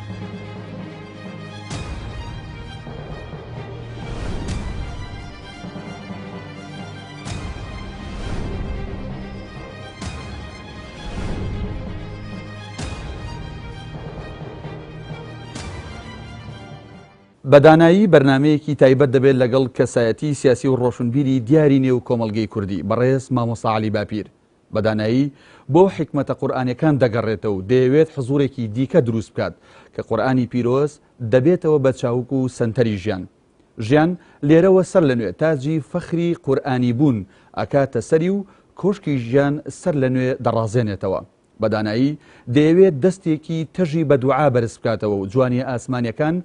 بە دانایی بەرنامەیەکی تایبەت دەبێت لەگەڵ کەسایەتی سیاسی و ڕۆشنبیری دیاری نێو کۆمەڵگەی کوردی بەڕێز مامۆستا عەلی باپیر بە دانایی بۆ حیکمەتە قورئانیەکان دەگەڕێتەوە و دەیەوێت حزوڕێکی دیکە دروست بکات کە قورئانی پیرۆز دەبێتەوە بە چاوگ و سەنتەری ژیان. ژیان لێرەوە سەر لە نوێ تاجی فەخری قورئانی بوون ئەکاتە سەری و کۆشکی ژیان سەر لە نوێ دەڕازێنێتەوە. بە دانایی دەیەوێت دەستێکی تەژی بە دوعا بەرز بکاتەوە و جوانیە ئاسمانیەکان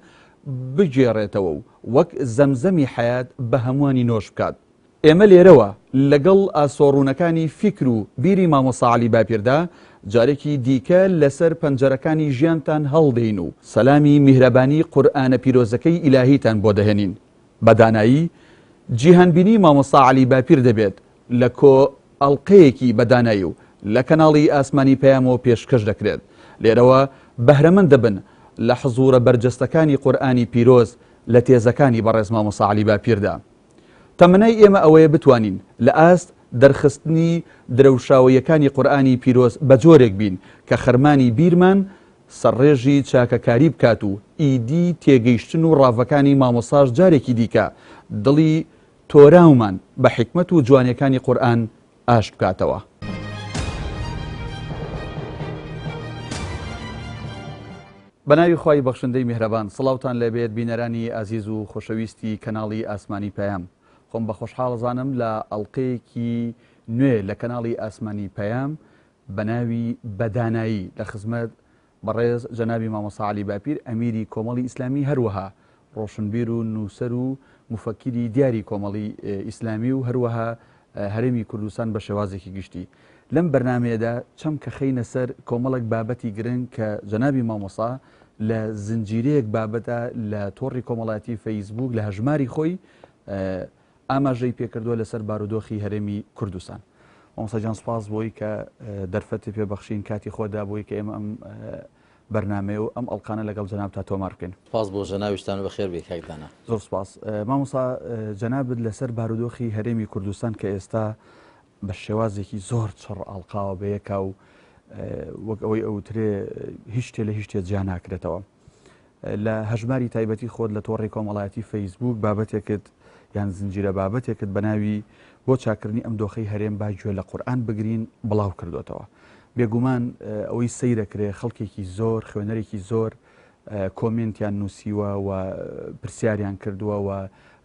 بگێڕێتەوە و وەک زەمزەمی حەیات بە هەمووانی نۆش بکات. ئێمە لێرەوە لەگەڵ ئاسۆ ڕوونەکانی فیکر و بیری مامۆستا عەلی باپیردا جارێکی دیکە لەسەر پەنجەرەکانی ژیانتان هەڵدێین و سەلامی میهرەبانی قورئانە پیرۆزەکەی ئیلاهیتان بۆ دەهێنین. بە دانایی جیهانبینی مامۆستا عەلی باپیر دەبێت لە کۆ ئەڵقەیەکی بە دانایی و لە کەناڵی ئاسمانی پەیامەوە پێشکەش دەکرێت. لێرەوە بەهرەمەند دەبن لە حزوورە بەرجەستەکانی قورئانی پیرۆز لە تێزەکانی بەڕێز مامۆستا عەلی باپیردا. تەمەنای ئێمە ئەوەیە بتوانین لە ئاست دەرخستنی درەوشاوەییەکانی قورئانی پیرۆز بە جۆرێک بین کە خەرمانی بیرمان سەرڕێژی چاکەکاری بکات و ئیدی تێگەیشتن و ڕاڤەکانی مامۆستاش جارێکی دیکە دڵی تۆراومان بە حیکمەت و جوانیەکانی قورئان ئاشت بکاتەوە. بەناوی خوای بەخشندەی میهرەبان سڵاوتان لێبێت بینەرانی ئازیز و خۆشەویستی کەناڵی ئاسمانی پەیام خۆم بە خۆشحاڵ ئەزانم لە ئەڵقەیەکی نوێ لە کەناڵی ئاسمانی پەیام بەناوی بەدانایی لە خزمەت بەڕێز جەنابی مامۆستا عەلی باپیر ئەمیری کۆمەڵی ئیسلامی هەروەها ڕۆشنبیر و نووسەر و موفەکیری دیاری کۆمەڵی ئیسلامی و هەروەها هەرێمی کوردستان بە شێوازێکی گشتی. لەم بەرنامەیەدا چەمکە خەینە سەر کۆمەڵێک بابەتی گرنگ کە جەنابی مامۆستا لە زنجیرەیەک بابەتە لە تۆڕی کۆمەڵایەتی فەیسبووک لە هەژماری خۆی ئاماژەی پێکردووە لەسەر بارودۆخی هەرێمی کوردستان. مامۆستا گیان سوپاس بۆی کە دەرفەتی پێ بەخشین کاتی خۆدا بۆی کە ئێمە ئەم بەرنامەیە و ئەم ئەڵقانە لەگەڵ جەنابتا تۆمار بکەین. سوپاس بۆ جەنابیشتان و بەخێر بێی کاک دانا. زۆر سوپاس مامۆستا جەنابت لەسەر بارودۆخی هەرێمی کوردستان کە ئێستا بە شێوازێکی زۆر چڕ ئاڵقاوە بە یەکا و وەک ئەوەی ئەوترێ هیچ شتێ لە هیچ شتێ جیا ناکرێتەوە. لە هەژماری تایبەتی خۆت لە تۆڕی کۆمەڵایەتی فەیسبووک بابەتێکت یان زنجیرە بابەتێکت بە ناوی بۆ چاکردنی ئەم دۆخەی هەرێم با گوێ لە قورئان بگرین بڵاو کردوێتەوە. بێگومان ئەوەی سەیرەکرێ خەڵکێکی زۆر خوێنەرێکی زۆر کۆمێنتیان نووسیوە و پرسیاریان کردووە و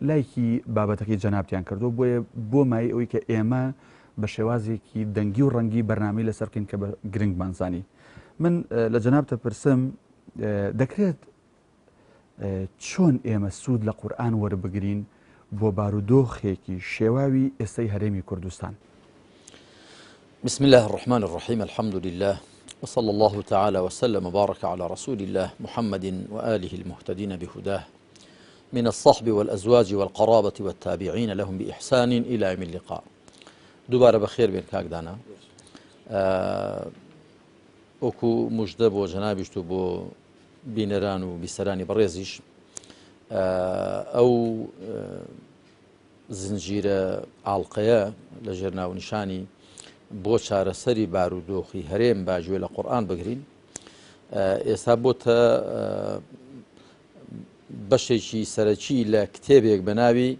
لایکی بابەتەکەی جەنابتیان کردووە بۆیە بۆ مای ئەوەی کە ئێمە بە شێوازێکی دەنگی و ڕەنگی بەرنامەی لەسەر بکەین کە بە گرنگمان زانی من لە جەنابتە پرسم دەکرێت چۆن ئێمە سوود لە قورئان وەربگرین بۆ بارودۆخێکی شێواوی ئێستەی هەرێمی کوردستان؟ بسم الله الرحمن الرحيم الحمد لله وصلى الله تعالى وسلم وبارك على رسول الله محمد وآله المهتدين بهداه من الصحب والأزواج والقرابة والتابعين لهم بإحسان إلى يوم اللقاء دووبارە بەخێر بێن کاک دانا وەکو مژدە بۆ جەنابیشت و بۆ بینەران و بیسەرانی بەڕێزیش ئەو زنجیرە ئاڵلقەیە لە ژێر ناونیشانی بۆ چارەسەری بارودۆخی هەرێم باگوێ لە قورآن بگرین ئێستا بۆتە بەشێکی سەرەکی لە کتێبێک بە ناوی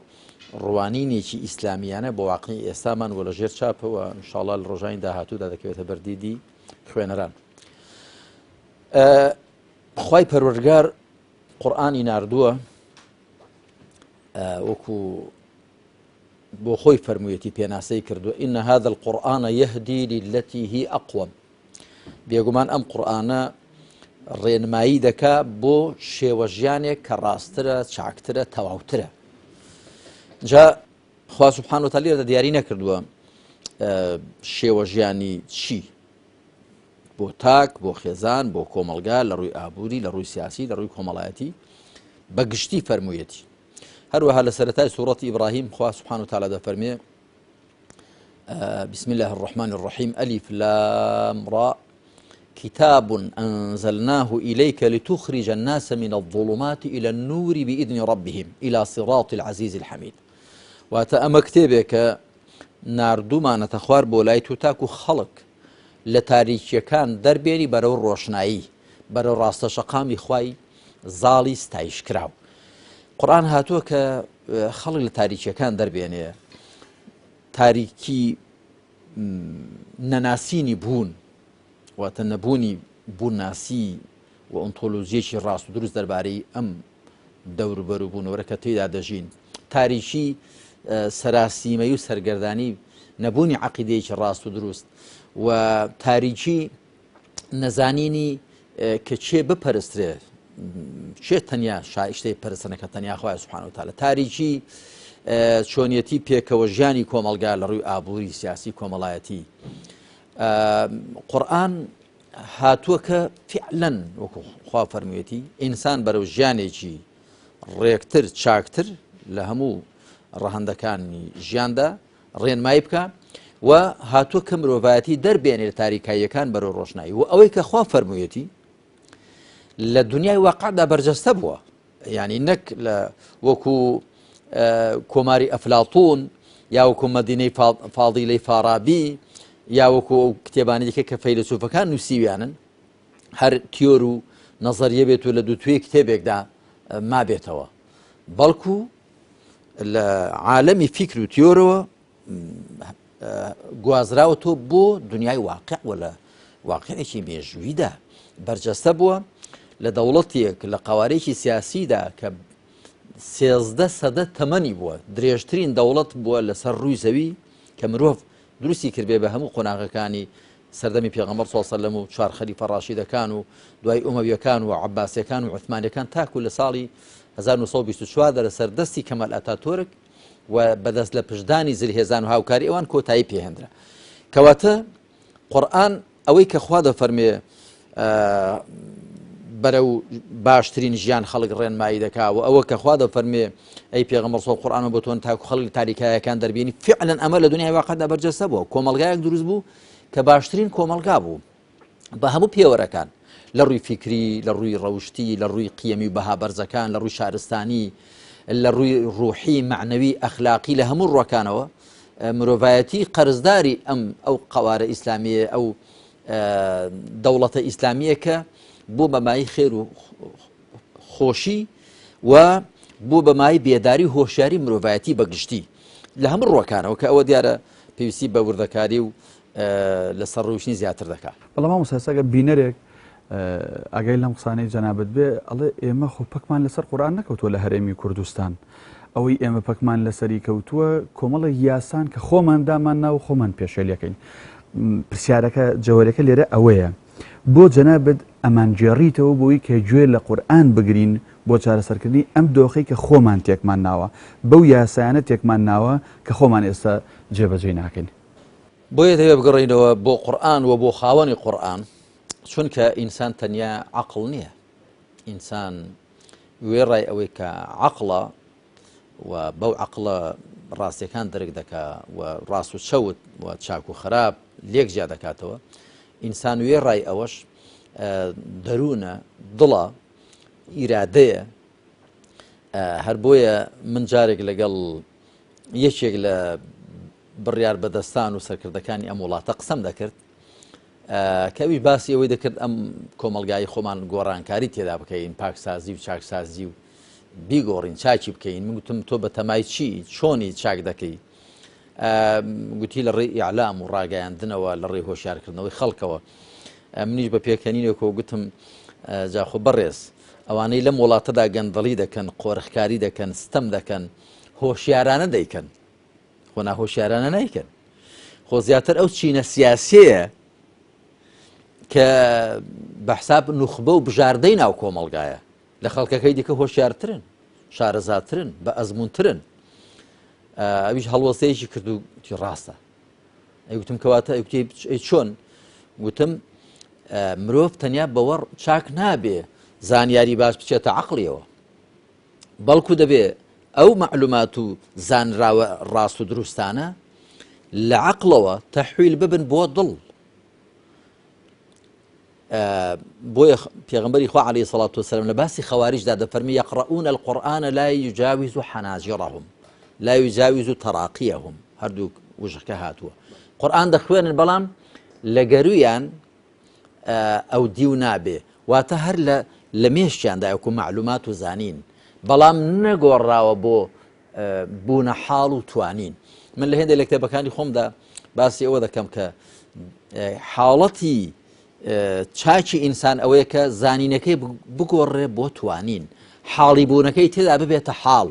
ڕوانینێکی ئیسلامیانە بۆ واقعی ئێستامان و لە ژێر چاپەوە انشاءڵا لە ڕۆژانی داهاتوودا دەکەوێتە بەردیدی خوێنەران. خوای پەروەردگار قورئانی ناردووە وەکو بۆ خۆی فەرموویەتی پێناسەی کردووە إن هذا القرآن يهدي للتي هي أقوم بێگومان ئەم قورئانە ڕێنمایی دەکا بۆ شێوە ژیانێک کە ڕاستترە، چاکترە، تەواوترە. جا خوا سبحانە وتعالی لێرەدا دیاری نەکردووە شێوە ژیانی چی بۆ تاک، بۆ خێزان، بۆ کۆمەڵگا لە ڕووی ئابووری، لە ڕووی سیاسی، لە ڕووی کۆمەڵایەتی بە گشتی فەرموویەتی. هەروەها لە سەرەتای سوڕەتی ئیبراهیم خوا سبحانە وتعالی دەفەرمێ بسم الله الرحمن الرحیم ألف لام را. کتاب أنزلناه إليك لتخرج الناس من الظلمات إلى النور بإذن ربهم إلى صراط العزيز الحميد. واتە ئەمە کتێبێکە ناردوومانەتە خوار بۆ لای تۆ تاکو خەڵک لە تاریکیەکان دەربێنی بەرەو ڕۆشنایی بەرەو ڕاستە شەقامی خوای زاڵی ستایشکراو. قورئان هاتووە کە خەڵک لە تاریکیەکان دەربێنێ، تاریکی نەناسینی بوون، واتە نەبوونی بوونناسی و ئۆنتۆلۆژیەکی ڕاست و دروست دەربارەی ئەم دەوروبەر و بوونەوەرە کە تێیدا دەژین، تاریکی سەراسیمەی و سەرگەردانی نەبوونی عەقیدەیەکی ڕاست و دروست و تاریکی نەزانینی کە کێ بپەرسترێ، کێ تەنیا شایشتەی پەرستنەکە تەنیا خوایە سبحانە وتعالی، تاریکی چۆنیەتی پێکەوە ژیانی کۆمەڵگا لە ڕووی ئابووری سیاسی کۆمەڵایەتی. قورئان هاتووە کە فعلەن وەکو خوا فەرموویەتی ئینسان بەرەو ژیانێکی ڕێکتر چاکتر لە هەموو ڕەهەندەکانی ژیاندا ڕێنمایی بکە و هاتووە کە مرۆڤایەتی دەربێنێ لە تاریکاییەکان بەرەو ڕۆشنایی و ئەوەی کە خوا فەرموویەتی لە دنیای واقعدا بەرجەستە بووە یعنی نەک لە وەکو کۆماری ئەفلاتون یا وەکو مەدینەی فاڵیلەی فارابی یا وەکو ئەو کتێبانی دیکە کە فەیلەسوفەکان نووسیویانن هەر تیۆر و نەزەریە بێت و لە دووتوێ کتێبێکدا مابێتەوە بەڵکو لە عالەمی فیکر و تیۆرەوە گوازراوەتەوە بۆ دنیای واقع و لە واقعێکی مێژوویدا بەرجەستە بووە لە دەوڵەتێک لە قوارێکی سیاسیدا کە سێزدە سەدە تەمەنی بووە درێژترین دەوڵەت بووە لەسەر ڕووی زەوی کە مرۆڤ دروستی کردبێ بە هەموو قۆناغەکانی سەردەمی پێغەمبەر صلی اللە علیه و سلم و چوار خەلیفە ڕاشیدەکان و دوای ئومەویەکان و عەباسیەکان و عوثمانیەکان تاکو لە ساڵی 1924 دا لەسەر دەستی کەمال ئەتاتۆرک و بەدەست لە پشتدانی زلهێزان و هاوکاری ئەوان کۆتایی پێهێنرا. کەواتە قورئان ئەوەی کە خوا دەفەرمێ بەرەو باشترین ژیان خەڵک ڕێنمایی دەکا و ئەوە کە خوا دەفەرمێ ئەی پێغەمبەر صلی قورئان بۆ تۆن تاکو خەڵک تاریکایەکان دەربێنی فعلا ئەمە لە دنیای واقعدا بەرجەستە بووە کۆمەڵگایەک دروست بوو کە باشترین کۆمەڵگا بوو بە هەموو پێوەرەکان لە ڕووی فیکری، لە ڕووی ڕەوشتی، لە ڕووی قیەمی و بەها بەرزەکان، لە ڕووی شارستانی، لە ڕووی ڕوحی، مەعنەوی، ئەخلاقی، لە هەموو ڕووەکانەوە مرۆڤایەتی قەرزداری ئەم ئەو قەوارە ئیسلامییە، ئەو دەوڵەتە ئیسلامییە کە بوو بە مایەی خێر و خۆشی و بوو بە مایەی بێداری و هۆشیاری مرۆڤایەتی بە گشتی لە هەموو ڕووەکانەوە کە ئەوە دیارە پێویستی بە وردەکاری و لەسەر ڕووشنی زیاتر دەکا. بەڵام مامۆستا ئێستا گەر بینەرێک ئاگای لەم قسانەی جەنابت بێ ئەڵێ ئێمە خۆ پەکمان لەسەر قورئان نەکەوتووە لە هەرێمی کوردستان ئەوەی ئێمە پەکمان لەسەری کەوتووە کۆمەڵێک یاسان کە خۆمان دامان ناو خۆمان پێشێلیەکەین پرسیارەکە جەوەرەکە لێرە ئەوەیە بۆ جەنابت ئەمانگێڕیتەوە بۆی کە گوێ لە قورئان بگرین بۆ چارەسەرکردنی ئەم دۆخەی کە خۆمان تێکمان ناوە بەو یاسایانە تێکمان ناوە کە خۆمان ئێستا جێبەجێی ناکەین. بۆیە دەبێ بگەڕێینەوە بۆ قورئان و بۆ خاوەنی قورئان، چونکە ئینسان تەنیا عەقڵ نییە، ئینسان وێڕای ئەوەی کە عەقڵە و بەو عەقڵە ڕاستیەکان دەرک دەکا و ڕاست و چەوت و چاک و خراپ لێک جیا دەکاتەوە، ئینسان وێڕای ئەوەش دەروونە، دڵە، ئیرادەیە، هەر بۆیە من جارێک لەگەڵ یەکێک لە بڕیار بەدەستان و سەرکردەکانی ئەم وڵاتە قسەم دەکرد کە ئەویش باسی ئەوەی دەکرد ئەم کۆمەلگای خۆمان گۆڕانکاری تێدا بکەین پاکسازی و چاکسازی و بیگۆڕین چاکی بکەین من گوتم تۆ بە تەمای چی چۆنی چاک دەکەی گوتی لە ڕێی ئیعلام و ڕاگەیاندنەوە لە ڕێی هۆشیارکردنەوەی خەڵکەوە منیش بە پێکەنینێکەوە گوتم جاخۆ بەڕێز ئەوانەی لەم وڵاتەدا گەندەڵی دەکەن قۆرخکاری دەکەن ستەم دەکەن هۆشیارانە دەیکەن خۆ ناهۆشیارانە نایکەن خۆ زیاتر ئەو چینە سیاسەیە کە بە حساب نوخبە و بژاردەی ناو کۆمەڵگایە لە خەڵکەکەی دیکە هۆشیارترن شارەزاترن بە ئەزمونترن ئەویش هەڵوەستەیەکی کرد و تی ڕاستە ئەی گوتم کەواتە ئەی چۆن گوتم مرۆڤ تەنیا بەوە چاک نابێ زانیاری باش بچێتە عقلیەوە بەڵکو دەبێ ئەو مەعلومات و زانراوە ڕاست و دروستانە لە عەقڵەوە تەحویل ببن بۆ دڵ. بۆیە پێغەمبەری خوا عەلەیهی سەڵات وسلام لە باسی خەواریجدا دەفەرمی یقرؤون القرآن لا یجاوز حناجرهم لا یجاوز تراقیهم هەردوو وژەکە هاتووە قورآن دەخوێنن بەڵام لە گەرویان ئەو دیو نابێ واتە هەر لە لە مێشکیاندا وەکو معلومات و زانین بەڵام نەگۆڕاوە بۆ بوونە حاڵ و توانین من لە هێندێک لە کتێبەکانی خۆمدا باسی ئەوە دەکەم کە حاڵەتی چاکی ئینسان ئەوەیە کە زانینەکەی بگۆڕێ بۆ توانین حاڵی بوونەکەی تێدا ببێتە حاڵ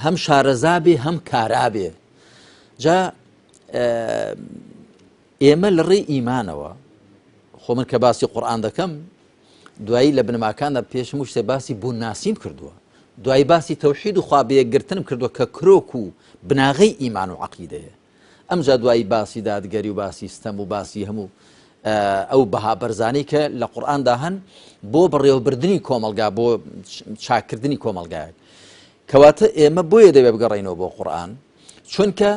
هەم شارەزا بێ هەم کارا بێ جا ئێمە لە ڕێی ئیمانەوە خۆ من کە باسی قورآن دەکەم دوایی لە بنەماکاندا پێش هەموو شتێک باسی بوونناسیم کردووە دوایی باسی تەوحید و خوا بەیەکگرتنم کردووە کە کرۆک و بناغەی ئیمان و عەقیدەیە ئەمجا دوایی باسی دادگەری و باسی ستەم و باسی هەموو ئەو بەها بەرزانەی کە لە قورئاندا هەن بۆ بەڕێوەبردنی کۆمەڵگا بۆ چاکردنی کۆمەڵگایەک کەواتە ئێمە بۆیە دەبێ بگەڕێینەوە بۆ قورئان چونکە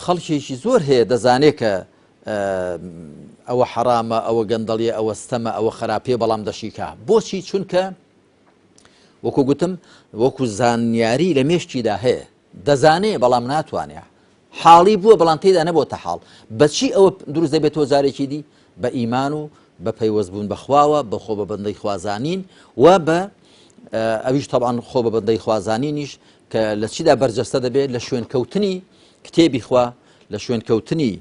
خەڵکێکی زۆر هەیە دەزانێت کە ئەوە حەرامە ئەوە گەندەڵیە ئەوە ستەمە ئەوە خراپیە بەڵام دەشیکا بۆچی چونکە وەکو گوتم وەکو زانیاری لە مێشکیدا هەیە دەزانێ بەڵام ناتوانێ حاڵی بووە بەڵام تێدا نەبۆتە حاڵ بەچی ئەوە دروست دەبێتەوە جارێکی دی بە ئیمان و بە پەیوەست بوون بەخواوە بە خۆ بە بەندەی خوازانین و بە ئەویش تەبان خۆ بە بەندەی خوازانینیش کە لە چیدا بەرجەستە دەبێت لە شوێنکەوتنی کتێبی خوا لە شوێنکەوتنی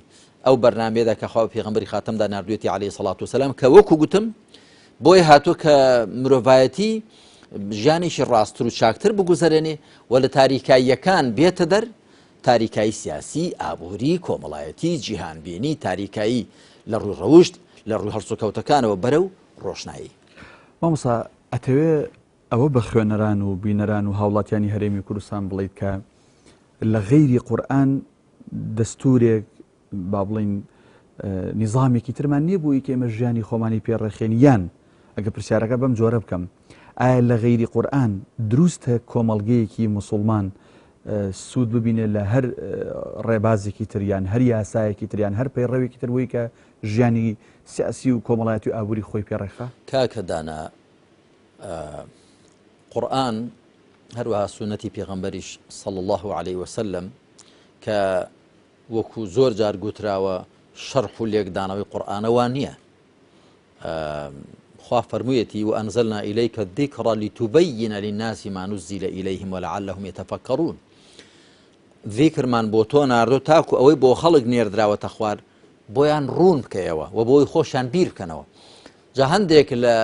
ئەو بەرنامەیەدا کە خوا بە پێغەمبەری خاتەمدا ناردوێتی عەلەیهی سەڵات وسەلام کە وەکو گوتم بۆی هاتووە کە مرۆڤایەتی ژیانێکی ڕاستتر و چاکتر بگوزەرێنێ و لە تاریکاییەکان بێتە دەر تاریکایی سیاسی ئابووری کۆمەڵایەتی جیهانبینی تاریکایی لە ڕووی ڕەوشت لە ڕووی هەڵسوکەوتەکانەوە بەرەو ڕۆشنایی. مامۆستا ئەتەوێ ئەوە بە خوێنەران و بینەران و هاوڵاتیانی هەرێمی کوردستان بڵیت کە لە غەیری قورئان دەستورێک با بڵین نیزامێکی ترمان نییە بۆی کە ئێمە ژیانی خۆمانی پێ ڕێکخێن یان ئەگە پرسیارەکە بەم جۆرە بکەم ئایا لە غەیری قورئان دروستە کۆمەڵگەیەکی موسڵمان سوود ببینێ لە هەر ڕێبازێکی تر یان هەر یاسایەکی تر یان هەر پەیڕەوێکی تر بۆی کە ژیانی سیاسی و کۆمەڵایەتی و ئابووری خۆی پێ ڕێکخا؟ کاکە دانا قورئان هەروەها سونەتی پێغەمبەریش صلی اللە علیه وسلم کە وەکو زۆر جار گوتراوە شەرح و لێکدانەوەی قورئانە وا نییە خوا فەرموویەتی وأنزلنا إليك الذكر لتبين للناس ما نزل إليهم ولعلهم يتفكرون ذیکرمان بۆ تۆ ناردۆ تاکو ئەوەی بۆ خەڵک نێردراوەتە خوار بۆیان ڕوون بکەیەوە و بۆی خۆشیان بیر بکەنەوە جا هەندێک لە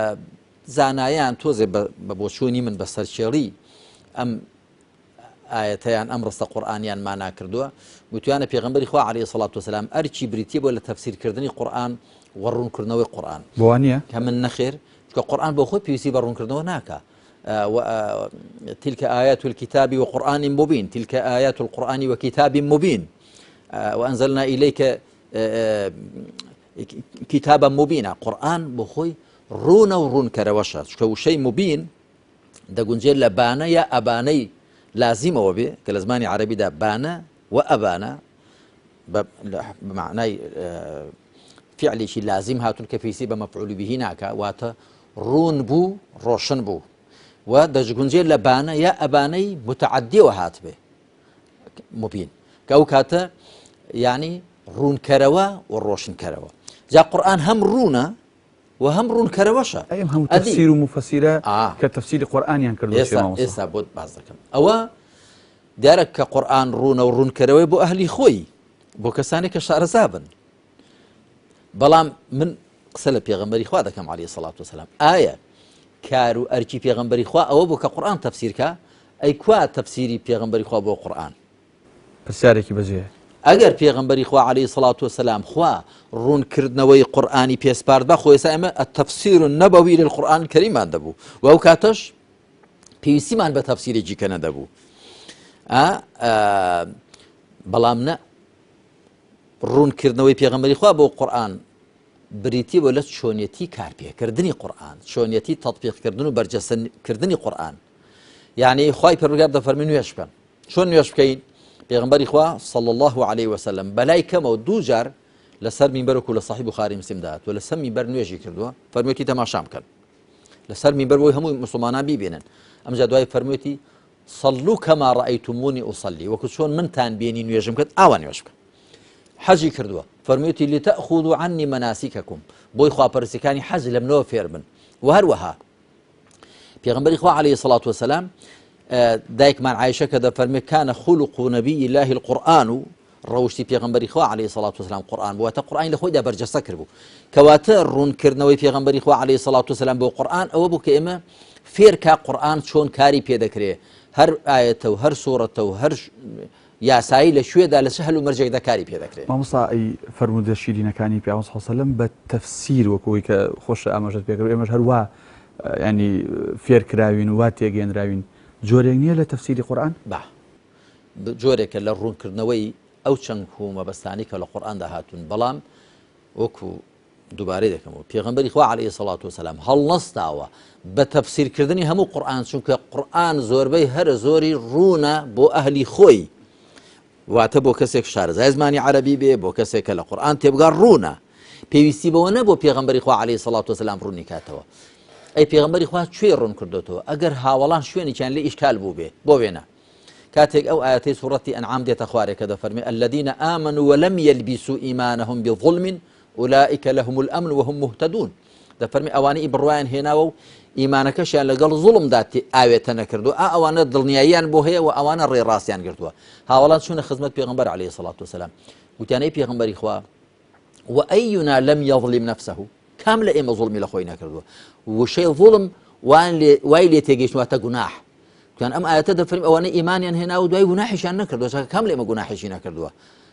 زانایان تۆزێ بە بۆچوونی من بە سەرچێڵی ئەم ئاەتەیان ئەم ڕستە قورآانیان مانا کردووە گوتیانە پێغمبەری خوا عليه سڵات وسلام ئەرکی بریتە بۆ لە تەفسیرکردنی قورآن و ڕوونکردنەوەی قورآن بۆوانە کە من نەخێر چکە قورآن بۆ خۆی پێویستی بە ڕوونکردنەوە ناکە تلك آيات الكتاب وقرآن مبين تلك آيات القرآن وكتاب مبين وأنزلنا إليك کیتابە موبینە، قورئان بۆ خۆی ڕوونە و ڕوونکەرەوەشە، چونکە وشەی موبین دەگونجێت لە بانە یا ئەبانەی لازیمەوە بێ کە لە زمانی عەرەبیدا بانە و ئەبانە بە معنای فعلێکی لازیم هاتون کە پێویستی بە مەفعول بهی ناکا واتە ڕوون بوو ڕۆشن بوو و دەشگونجێت لە بانە یا ئەبانەی متعدیەوە هاتبێ مبین کە ئەو کاتە یعنی ڕوونکەرەوە و ڕۆشنکەرەوە جا قورآن هەم ڕوونە و هەم ڕوونکەرەوەشە ئەم هەموو تەفسیر و موفەسیرە کە تەفسیری قورآنیان کردووە ئێستا ئێستا بۆت باس دەکەم ئەوە دیارە کە قورآن ڕوونە و ڕوونکەرەوەی بۆ ئەهلی خۆی بۆ کەسانێک کە شارەزا بن بەڵام من قسە لە پێغەمبەری خوا دەکەم عەلەیهی سەڵات وسەلام ئایا کار و ئەرکی پێغەمبەری خوا ئەوە بوو کە قورئان تەفسیر کا ئەی کوا تەفسیری پێغەمبەری خوا بۆ قورئان پرسیارێکی بەجێ ئەگەر پێغەمبەری خوا عەلەیهی سەڵات وسەلام خوا ڕوونکردنەوەی قورئانی پێسپارد بە خۆ ئێستا ئێمە التفسیر النبوی للقرآن الكريم دەبوو و ئەو کاتەش پێویستیمان بە تەفسیرێکی کە نەدەبوو بەڵام نە ڕوونکردنەوەی پێغەمبەری خوا بۆ قورئان بریتی بوو لە چۆنیەتی کارپێکردنی قورئان، چۆنیەتی تەتبیقکردن و بەرجەستەکردنی قورئان. یعنی خوای پەروەردگار دەفەرمی نوێژ بکەن. چۆن نوێژ بکەین؟ پێغەمبەری خوا صلی الله علیه وسلم بەلای کەمەوە دوو جار لەسەر مینبەر وەکو لە صحیح بخاری مسلمدا هاتووە لەسەر مینبەر نوێژی کردووە فەرموویەتی تەماشا بکەن لەسەر مینبەر بۆی هەموو مسلمانان بیبینن ئەمجا دوای فەرموویەتی صلوا كما رأيتموني أصلي وەکو چۆن منتان بینی نوێژم کرد ئاوا نوێژ بکەن حەجی کردووە فەرموویەتی لتأخذوا عني مناسككم بۆی خواپەرستیەکانی حەج لە منەوە فێر بن و هەروەها پێغمبەری خوا عليه الصلاة والسلام دایکمان عایشە کە دەفەرمێ کانە خلق نبی الله القرآن و ڕەوشی پێغمبەری خوا عليه الصلاة والسلام قورآن بووە تا قورآنی لە خۆیدا بەرجەستە کردبوو کەواتە ڕوونکردنەوەی پێغمبەری خوا عليه الصلاة والسلام بۆ قورآن ئەوە بوو کە ئێمە فێرکا قورآن چۆن کاری پێدەکرێ هەر ئاەتە و هەر سوڕەتە و هەر یاسایی لە کوێدا لە چ هەلومەرجێکدا کاری پێ دەکرێ؟ مامۆستا ئەی فەرموودە شیرینەکانی پێغەمبەر صلی اللە علیە وسلم بە تەفسیر وەکو ئەوەی کە خۆشت ئاماژەت پێ کرد ئێمەش هەر وا یانی فێر کراوین و وا تێگەیەنراوین جۆرێک نییە لە تەفسیری قورئان؟ با جۆرێکە لە ڕوونکردنەوەی ئەو چەمک و مەبەستانەی کە لە قورئاندا هاتوون بەڵام وەکو دووبارەی دەکەمەوە پێغەمبەری خوا عەلەیهی سەڵات وسەلام هەڵنەستاوە بە تەفسیرکردنی هەموو قورئان چونکە قورئان زۆربەی هەرە زۆری ڕوونە بۆ ئەهلی خۆی واتە بۆ کەسێک شارەزای زمانی عەرەبی بێ بۆ کەسێک کە لە قورئان تێبگا ڕوونە پێویستی بەوە نەبوو پێغەمبەری خوا عەلەیهی سەڵات وسەلام ڕوونی کاتەوە ئەی پێغەمبەری خوا کوێ ڕوون کردوتەوە ئەگەر هاوەڵان شوێنێکیان لێ ئیشکال بوو بێ بۆ وێنە کاتێک ئەو ئایەتەی سوڕەتی ئەنعام دێتە خوارێ کە دەفەرمێ الذین آمنوا ولم یلبسوا ایمانهم بظلم اولئک لهم الامن وهم مهتدون دەفەرمی ئەوانەی بڕوایان هێناوە و ئیمانەکەشیان لەگەڵ زوڵمدا ئاوێتە نەکردو ئا ئەوانە دڵنیاییان بۆ هەیە و ئەوانە ڕێ ڕاستیان گرتووە هاوڵان چوونە خزمەت پێغمبەر عليه الصلاة والسلام وتیانەی پێغمبەری خوا وأينا لم يظلم نفسه کام لە ئێمە زوڵمی لە خۆی نەکردووە وشەی زوڵم وای لێ تێگەیشتواتە گوناح کوان ئەم ئاەتە دەفەرمی ئەوانە ئیمانیان هێنا و دوای گوناحیشیان نەکردووە چونکە کام لە ئێمە گوناحیشی نەکردووە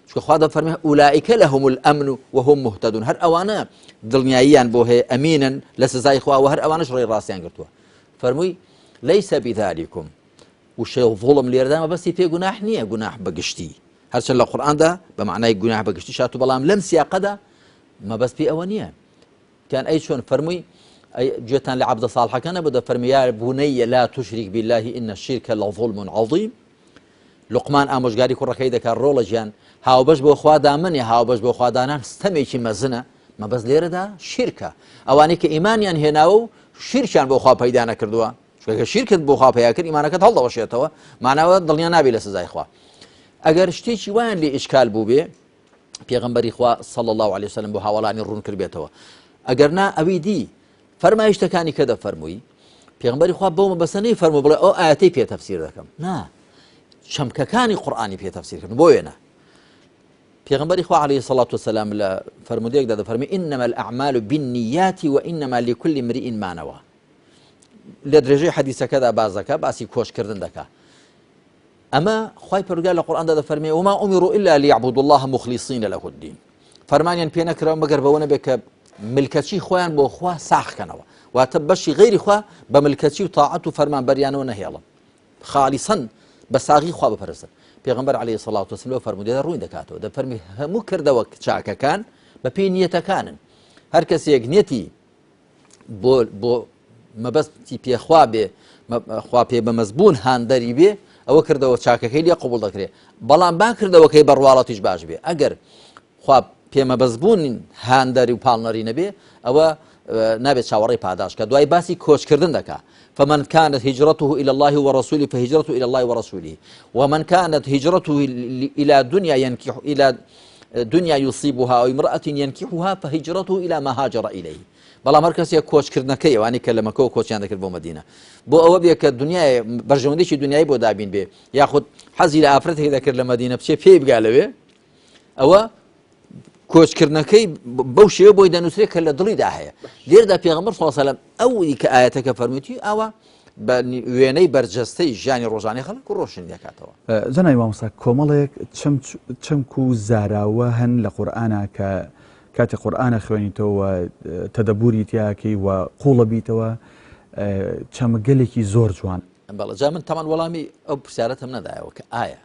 چونکە خوا دەفەرمێ أولئك لهم الأمن وهم مهتدون هەر ئەوانە دڵنیاییان بۆ هەیە ئەمینن لە سزای خوا و هەر ئەوانش ڕێی ڕاستیان گرتووە فەرمووی ليس بذلكم وشەی ظلم لێرەدا مەبەستی پێ گوناح نییە گوناح بەگشتی هەرچەند لە قورئاندا بە معنای گوناح بەگشتی شات و بەڵام لەم سیاقەدا مەبەست پێ ئەوە نییە وتیان ئەی چۆن؟ فەرمووی، ئەی گوێتان لە عەبدە ساڵحەکە نەبوو دەفەرمووی، یا بنی لا تشرک باللە ان الشرک لظلم عظیم. لوقمان ئامۆژگاری کوڕەکەی دەکات، ڕۆڵە گیان هاوبەش بۆ خوا دامەنێ، هاوبەش بۆ خوا دانان ستەمێکی مەزنە، مەبەست لێرەدا شیرکە، ئەوانەی کە ئیمانیان هێناوە و شیرکیان بۆ خوا پەیدا نەکردووە، چونکە شیرکت بۆ خوا پەیا کرد ئیمانەکەت هەڵدەوەشێتەوە، ماناوە دڵنیا نابی لە سزای خوا. ئەگەر شتێکی وایان لێ ئیشکال بووبێ پێغەمبەری خوا صلی اللە علیه وسلم بۆ هاوەڵانی ڕوون کردبێتەوە ئەگەر نا ئەوی دی فەرمایشتەکانی کە دەفەرمووی پێغمبەری خوا بەو مەبەستە نەی فەرموو بڵێ ئەو ئاەتەی پێ تەفسیر دەکەم نا چەمکەکانی قورئانی پێ تەفسیر کردن بۆ وێنە پێغمبەری خوا عليه الصلاة والسلام لە فەرمودەیەکدا دەفەرمی إنما الأعمال بالنيات وإنما لكل امرئ ما نوى لە درێژەی حەدیسەکەدا باز دەکا باسی کۆچکردن دەکا ئەمە خوای پەروەردگار لە قورئاندا دەفەرمێ وما امروا الا ليعبدوا الله مخلصين له الدين فەرمانیان پێ نەکراوە مەگەر بەوە نەبێت کە ملکەچی خۆیان بۆ خوا ساخ کەنەوە واتە بەشی غەیری خوا بە ملکەچی و تاعەت و فەرمان بەریانەوە نەهێڵن خالیسەن بە ساغی خوا بپەرستن پێغمبەر علیه الصلاة والسلام فەرموودەدا ڕوون دەکاتەوە دەفەرمی هەموو کردەوە چاکەکان بە پێی نیەتەکانن هەر کەسێک نیەتی بۆ بۆ مەبەستی پێخوا بێ خوا پێ بە مەزبوون هاندەری بێ ئەوە کردەوە چاکەکەی لێ قوبڵ دەکرێت بەڵام با کردەوەکەی بەڕواڵەتیش باش بێ ئەگەر خوا پێمەبەستبوون هاندەری و پاڵنەری نەبێ ئەوە نابێت چاوەڕێی پاداش کە دوای باسی کۆچکردن دەکا فمن كانت هجرته إلى الله ورسوله فهجرته إلى الله ورسوله ومن كانت هجرته إلى دنيا ينكح إلى دنيا يصيبها أو امرأة ينكحها فهجرته إلى ما هاجر إليه بەڵام هەر کەسێک کۆچکردنەکەی ئەوانی کە لە مەکەوە کۆچیان دەکرد بۆ مەدینە بۆ ئەوە بێ کە دنیای بەرژەوەندێکی دنیای بۆ دابین بێ یاخود حەزی لە ئافرەتێک دەکرد لە مەدینە بچێ پێی بگا لەوێ ئەوە کۆچکردنەکەی بەو شێوە بۆی دەنووسرێت کە لە دڵیدا هەیە لێردا پێغەمبەر صلی الله علیه و سلم ئەوی کە ئاەتەکە فەرموویەتی ئاوا بە وێنەی بەرجەستەی ژیانی ڕۆژانەی خەڵک و ڕۆشن دەکاتەوە. جەنابی مامۆستا کۆمەڵێک چەمک و زاراوە هەن لە قورئانا کە کاتێ قورئان ئەخوێنیتەوە تەدەبوری تیاکەی و قوڵە بیتەوە چەمکگەلێکی زۆر جوان. بەڵێ جا من تەمان وەڵامی ئەو پرسیارەتم نەدایەوە کە ئایا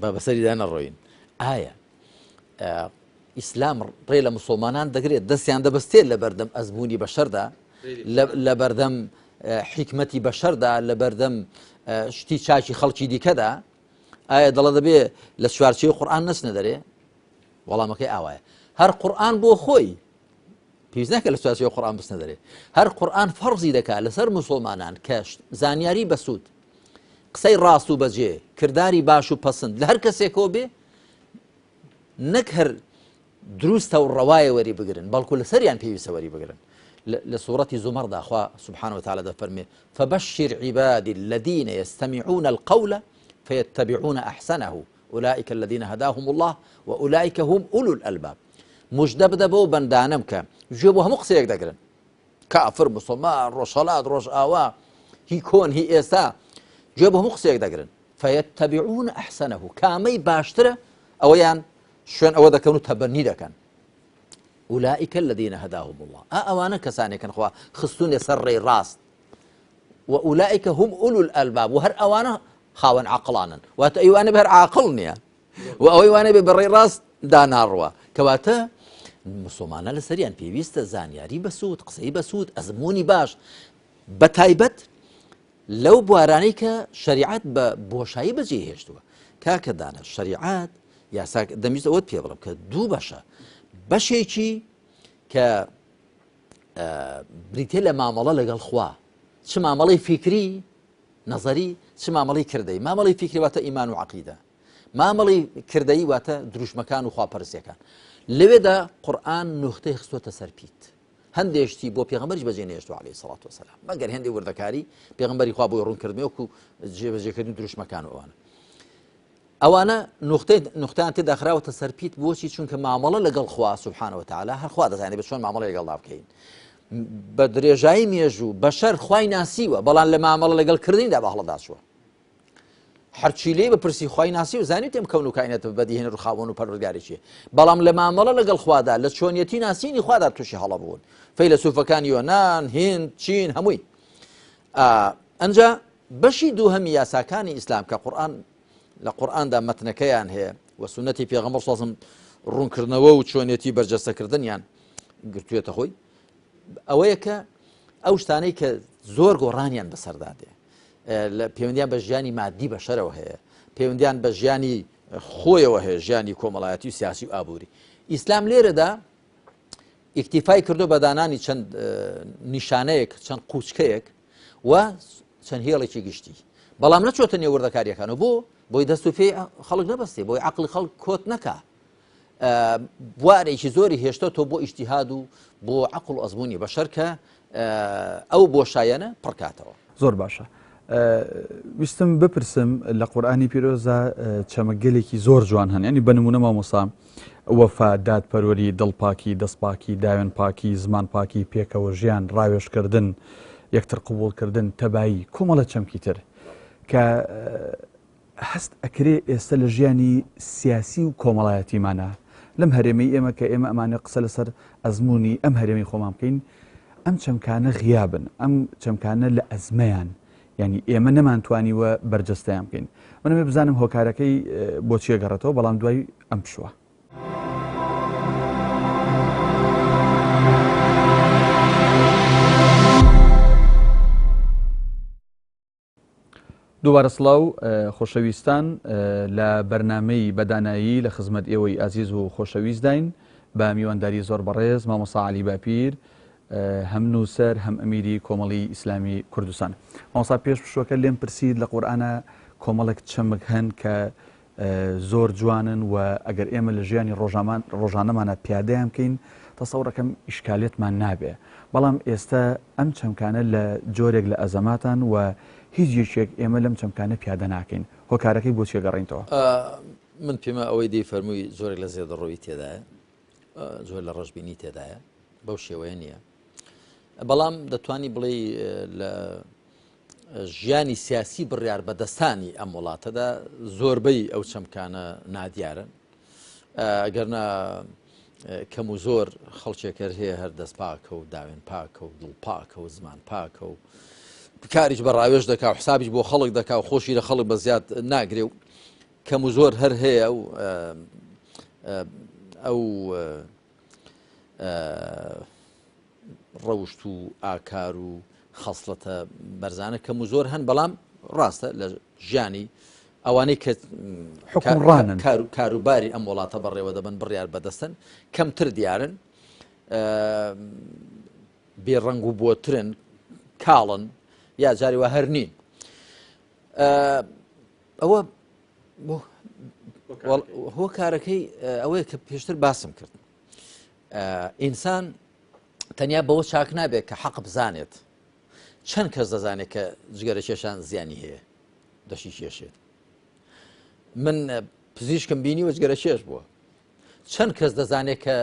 با بەسەریدا نەڕۆین ئایا ئیسلام ڕێ لە مسلمانان دەگرێت دەستیان دەبەستێت لە بەردەم ئەزمموی بەشەردا لە بەردەم حیکمەتی بەشەردا لە بەردەم شتی چاکی خەڵکی دیکەدا ئایا دەڵە دەبێ لە چوارچەوەی قورآن نەچنە دەرێ؟ وەڵامەکەی ئاوایە هەر قورآن بۆ خۆی پێویست ناکە لە چوارچێوە قورآن بچنە دەرێ هەر قورآن فەرزی دەکات لەسەر مسلمانان کە زانیاری بەسوود قسەی ڕاست و بەجێ کرداری باش و پەسند لە هەر کەسێکەوە بێ نەک هەر دروستە و ڕەوایە وەری بگرن بەڵکو لەسەریان پێویستە وەری بگرن لە سوڕەتی زومەردا خوا سبحانه وتعالى دەفەرمێ فبشر عبادي الذين يستمعون القول فيتبعون أحسنه أولئك الذين هداهم الله وأولئك هم أولو الألباب مژدە بدە بەو بەندانەم کە گوێ بۆ هەموو قسەیەک دەگرن کافر مسلمان ڕۆژهەڵات ڕۆژئاوا هی کۆن هی ئێستا گوێ بۆ هەموو قسەیەک دەگرن فيتبعون أحسنه کامەی باشترە ئەوەیان شوێن ئەوە دەکەن و تەبەنی دەکەن أولئك الذين هداهم الله ئا ئەوانە کەسانێکن خوا خستونێ سەر ڕێی ڕاست و أولئك هم أولو الألباب و هەر ئەوانە خاوەن عقلانن واتە ئەیوانە بەر عاقڵ نییە و ئەوەی وانە بێ بەڕێی ڕاست داناڕوە کەواتە مسلمانە لەسەریان پێویستە زانیاری بەسوود قسەی بەسوود ئەزمموی باش بە تایبەت لەو بوارانەی کە شەریعەت بە بۆشایی بەجێی هێشتووە. کاکە دانا شەریعەت یاسا دەمویست ئەوەت پێ بڵێم کە دوو بەشە بەشێکی کە بریتە لە مامەڵە لەگەڵ خوا چ مامەڵەی فیکری نظری چ مامەڵی کردەی مامەڵی فیکری واتە ئیمان و عقیدە مامەڵی کردەی واتە دروشمەکان و خواپەرسیەکان لەوێدا قورآن نوختەی خستۆتە سەر پیت هەندێ شتی بۆ پێغەمبەریش بەجێ نەهێشتووە عەلەیهی سەڵات وەسەلام مەگەر هێندێ وردەکاری پێغەمبەری خوا بۆی ڕوون کردنەوە وەکو جێبەجێکردنی دروشمەکان و ئەوانە ئەوانە نوختەی نوختیان تێدا خراوەتە سەر پیت بۆچی چونکە مامەڵە لەگەڵ خوا سبحانە وتعالی هەر خوا دەزانێت بە چۆن مامەڵە لەگەڵدا بکەین بە درێژایی مێژوو بەشەر خوای ناسیوە بەڵام لە مامەڵە لەگەڵ کردنیدا بە هەڵەدا چووە هەرچی لێی بپرسی خوای ناسی و زانیوتی ئەم کەون و کائیناتە بەدیهێنەر و خاوەن و پەروەردگاری چیە بەڵام لە مامەڵە لەگەڵ خوادا لە چۆنیەتی ناسینی خوادا تووشی هەڵە بوون فەیلەسوفەکانی یۆنان هند چین هەمووی ئەنجا بەشی دووهەمی یاساکانی ئیسلام کە قورآن لە قورآندا مەتنەکەیان هەیە و سونەتی پێغەمبەر سازم ڕوونکردنەوە و چۆنیەتی بەرجەستەکردنیان گرتوێتە خۆی ئەوەیە کە ئەو شتانەی کە زۆر گۆڕانیان بەسەردا دێ لە پەیوەندیان بە ژیانی مادی بەشەرەوە هەیە پەیوەندیان بە ژیانی خۆیەوە هەیە ژیانی کۆمەڵایەتی و سیاسی و ئابووری ئیسلام لێرەدا ئیکتیفای کردو بە دانانی چەند نیشانەیەک چەند قوچکەیەک و چەند هێڵێکی گشتی بەڵام نەچۆتە نێو وردەکاریەکان و بۆ بۆی دەست و پێی خەڵک نەبەستێ بۆی عقلی خەڵک کۆت نەکا بوارێکی زۆری هێشتۆتەوە بۆ ئیجتیهاد و بۆ عەقڵ و ئەزموونی بەشەر کە ئەو بۆشایەنە پڕکاتەوە. زۆر باشە ویستم بپرسم لە قورئانی پیرۆزدا چەمکگەلێکی زۆر جوان هەن ینی بە نمونە مامۆسا وەفا دادپەروەری دڵپاکی دەستپاکی داوێن پاکی زمان پاکی پێکەوە ژیان ڕاوێژکردن یەکتر قبوڵکردن تەبایی کۆمەڵە چەمکی تر کە هەست ئەکرێ ئێستە لە ژیانی سیاسی و کۆمەڵایەتیمانا لەم هەرێمەی ئێمە کە ئێمە ئەمانەوێ قسە لەسەر ئەزموونی ئەم هەرێمەی خۆمان بکەین ئەم چەمکانە غیابن ئەم چەمکانە لە ئەزمەیان یعنی ئێمە نەمانتوانیوە بەرجەستەیان بکەین منەمێ بزانم هۆکارەکەی بۆچیە گەڕێتەوە بەڵام دوای ئەم پشووە. دووبارە سڵاو خۆشەویستان لە بەرنامەی بەدانایی لە خزمەت ئێوەی ئازیز و خۆشەویستداین بە میوانداری زۆر بەڕێز مامۆسا علی باپیر هەم نووسەر هەم ئەمیری کۆمەڵی ئیسلامی کوردستان مامۆسا پێش پشوەکە لێم پرسید لە قورئانە کۆمەڵێک چەمک هەن کە زۆر جوانن و ئەگەر ئێمە لە ژیانی ڕۆژامان ڕۆژانەمانە پیادەیان بکەین تەسەوڕەکەم ئیشکالێتمان نابێ بەڵام ئێستا ئەم چەمکانە لە جۆرێک لە ئەزەماتان و هیچ یەکێک ئێمە لەم چەمکانە پیادە ناکەین هۆکارەکەی بۆچیە گەڕینتەوە؟ من پێمە ئەوەی دەی فەرمووی زۆرێک لە زێدەڕۆیی تێدایە زۆر لە ڕەشبینی تێدایە بەو شێوەیە نییە بەڵام دەتوانی بڵێ لە ژیانی سیاسی بڕیار بەدەستانی ئەم وڵاتەدا زۆربەی ئەو چەمکانە نادیارن ئەگەرنا کەم و زۆر خەڵکێکەر هەیە هەر دەست پاکە و داوێن پاکە و دڵ پاکە و زمان پاکە و کاریش بە ڕاوێژ دەکا و حسابیش بۆ خەڵک دەکا و خۆشی لە خەڵک بە زیاد ناگرێ و کەم و زۆر هەر هەیە و ئەو ڕەوشت و ئاکار و خەسڵەتە بەرزانە کەم و زۆر هەن بەڵام ڕاستە لە ژیانی ئەوانەی کە حکومڕانن کاروباری ئەم وڵاتە بەڕێوە دەبن بڕیار بەدەستن کەمتر دیارن بێ ڕەنگ و بۆترن کاڵن یا جاری وە هەر نین ئەوە هۆکارەکەی ئەوەیە کە پێشتر باسم کرد ئینسان تەنیا بەوە چاک نابێت کە حەق بزانێت چەند کەس دەزانێت کە جگەرە کێشان زیانی هەیە دەشی کێشێت من پزیشکم بینی و جگەرە کێش بووە چەند کەس دەزانێت کە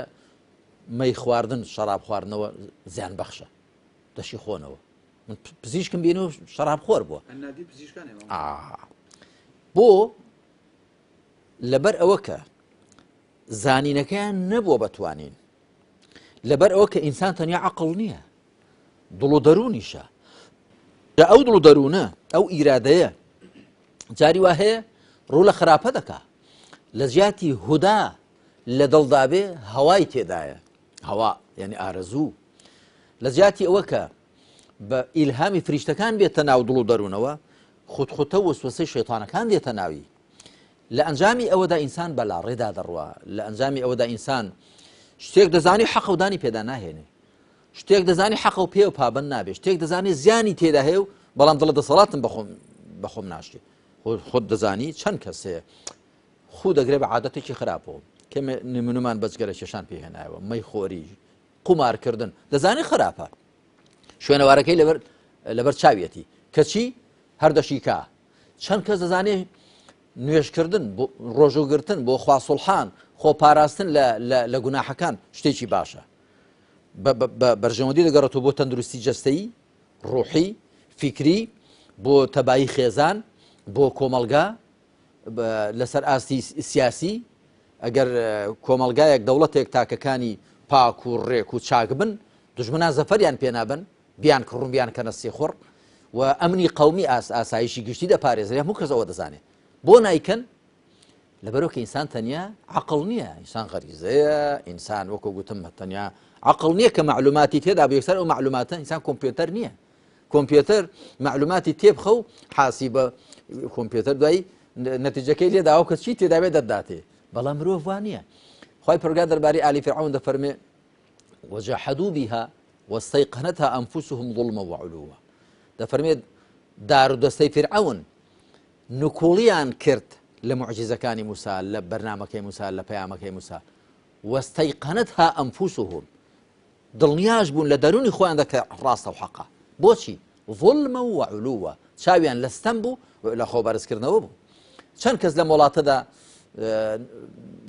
مەی خواردن شەراب خواردنەوە زیان بەخشە دەشی خۆنەوە من پزیشکم بینی و شەراب خۆر بووە بۆ لەبەر ئەوە کە زانینەکەیان نەبووە بەتوانین لەبەر ئەوە کە ئینسان تەنیا عقل نییە دڵ و دەروونیشە جا ئەو دڵ و دەروونە ئەو ئیرادەیە جاری وا هەیە ڕوو لە خراپە دەکا لە جیاتی هودا لە دڵدابێ هەوای تێدایە هەوا یعنی ئارەزوو لە جیاتی ئەوە کە بە ئیلهامی فریشتەکان بێتە ناو دڵ و دەروونەوە خوتخوتە وسوسەی شەیتانەکان دێتە ناوی لە ئەنجامی ئەوەدا ئینسان بە لاڕێدا دەڕوا لە ئەنجامی ئەوەدا ئینسان شتێک دەزانی حەقە و دانی پێدا ناهێنێ شتێک دەزانی حەقە و پێ و پابند نابێ شتێک دەزانی زیانی تێدا هەیە و بەڵام دڵە دەسەڵاتم بەخۆم بەخۆم ناشتێ خۆت دەزانی چەند کەس هەیە خو دەگرێ بە عادەتێکی خراپەوە کەمێ نمونەمان بەجگەرە کێشان پێهێنایەوە مەی خۆری قومارکردن دەزانی خراپە شوێنەوارەکەی لەبەر لەبەر چاویەتی کەچی هەر دەشیکا چەند کەس دەزانێ نوێژکردن ڕۆژوگرتن بۆ خوا سوڵحان خۆ پاراستن لە گوناحەکان شتێکی باشە بە بەرژەوەندی دەگەڕێتەوە بۆ تەندروستی جەستەیی ڕوحی فیکری بۆ تەبایی خێزان بۆ کۆمەڵگا لەسەر ئاستی سیاسی ئەگەر کۆمەڵگایەک دەوڵەتێک تاکەکانی پاک و ڕێک و چاک بن دژمنان زەفەریان پێنابن بیان کڕون بیان کەنە سیخوڕ و ئەمنی قومی ئاس ئاسایشی گشتی دەپارێزرێ هەموو کەس ئەوە دەزانێت بۆ نایکەن لەبەرەوە کە ئینسان تەنیا عقل نییە ئینسان غەریزەیە ئینسان وەکو گوتم تەنیا عقل نییە کە معلوماتی تێدا بێ یەکسەر ئەو معلوماتە ئینسان کۆمپیوتەر نییە کۆمپیوتەر معلوماتی تێبخە و حاسیبە کۆمپیوتەر دوای نەتیجەکەی لێداوە کە چی تێداوێ دەرداتێ بەڵام مرۆڤ وان نییە خی پرگا دەربارەی ئالی فرعون دەفەرمێ وجحدوا بها واستيقنتها أنفسهم ظلما وعلوا دەفەرمێت دار و دەستەی فرعون نکوڵیان کرد لە موعجیزەکانی موسا، لە بەرنامەکەی موسا، لە پەیامەکەی موسا، واستیقنتها انفسهم، دڵنیاش بوون لە دەروونی خۆیاندا کە ڕاستە و حەقە. بۆچی؟ ظلما وعلوا، چاویان لە ستەم بوو و لە خۆبەرزکردنەوە بوو. چەند کەس لەم وڵاتەدا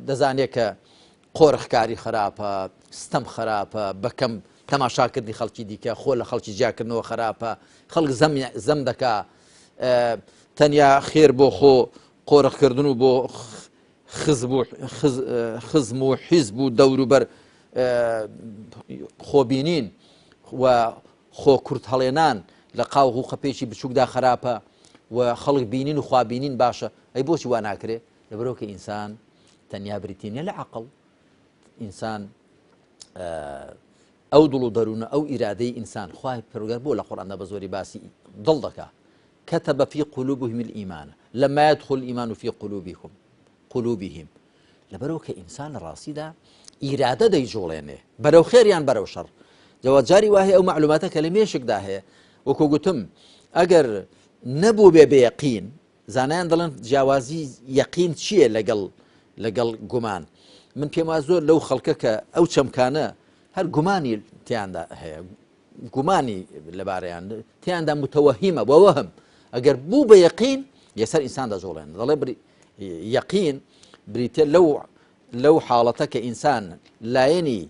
دەزانێت کە قۆرخکاری خراپە، ستەم خراپە، بە کەم تەماشاکردنی خەڵکی دیکە، خۆ لە خەڵکی جیاکردنەوە خراپە، خەڵک زەم دەکا، تەنیا خێر بۆ خۆ قۆرخکردن و بۆ خزم و حیزب و دەوروبەر خۆبینین و خۆ کورت هەڵێنان لە قاوغ و قەپێکی بچووکدا خراپە و خەڵک بینین و خوابینین باشە ئەی بۆچی وا ناکرێ لەبەرەوە کە ئینسان تەنیا بریتی نیە لە عەقڵ ئینسان ئەو دڵ و دەروونە ئەو ئیرادەی ئینسان خوای پەروەردگار بۆ لە قورئاندا بە زۆری باسی دڵ دەکا كتب في قلوبهم الإيمان لما يدخل الإيمان في قلوبكم قلوبهم لەبەرەوە کە ئینسان لە ڕاستیدا ئیرادە دەیجوڵێنێ بەرەو خێر یان بەرەو شەڕ جەوە جاری واهی ئەو معلوماتە کە لە مێشکدا هەیە وەکو گوتم ئەگەر نەبوو بێ بێقین زانایان دەڵێن جیاوازی یەقین چییە لەگەڵ لەگەڵ گومان من پێم وا زۆر لەو خەڵکە کە ئەو چەمکانە هەر گومانی تیاندا هەیە گومانی لەبارەیان تیاندا متەوەهیمە بۆ وەهم ئەگەر بوو بە یەقین یەسەر ئینسان دەجوڵێن دەڵێ یەقین بریتە لەو لەو حاڵەتە کە ئینسان لایەنی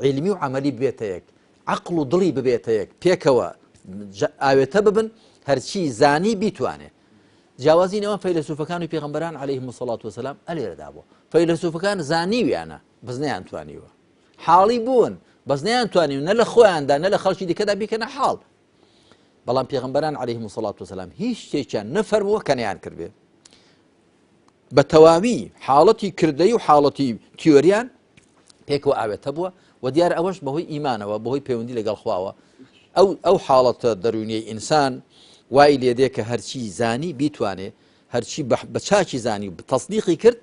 عیلمی و عملی بێتە یەک عەقڵ و دڵی ببێتە یەک پێکەوە ئاوێتە ببن هەرچی زانی بیتوانێ جیاوازی نێوان فەیلەسوفەکان و پێغەمبەران عەلەیهم الصلاة والسلام ئەلێرەدا بووە فەیلەسوفەکان زانیویانە بەس نەیانتوانیوە حاڵی بوون بەس نەیانتوانی نە لە خۆیاندا نە لە خەڵکی دیکەدا بیکەنە حاڵ بەڵام پێغەمبەران عەلەیهم الصلاة والسلام هیچ شتێکیان نەفەرمووە کە نەیان کردبێ بە تەواوی حاڵەتی کردەی و حاڵەتی تیۆریان پێکەوە ئاوێتە بووە و دیار ئەوەش بەهۆی ئیمانەوە بەهۆی پەیوەندی لەگەڵ خواوە ئەو ئەو حاڵەتە دەرونیەی ئینسان وای لێدێ کە هەرچی زانی بیتوانێ. هەرچی بە چاکی زانی و تەسدیقی کرد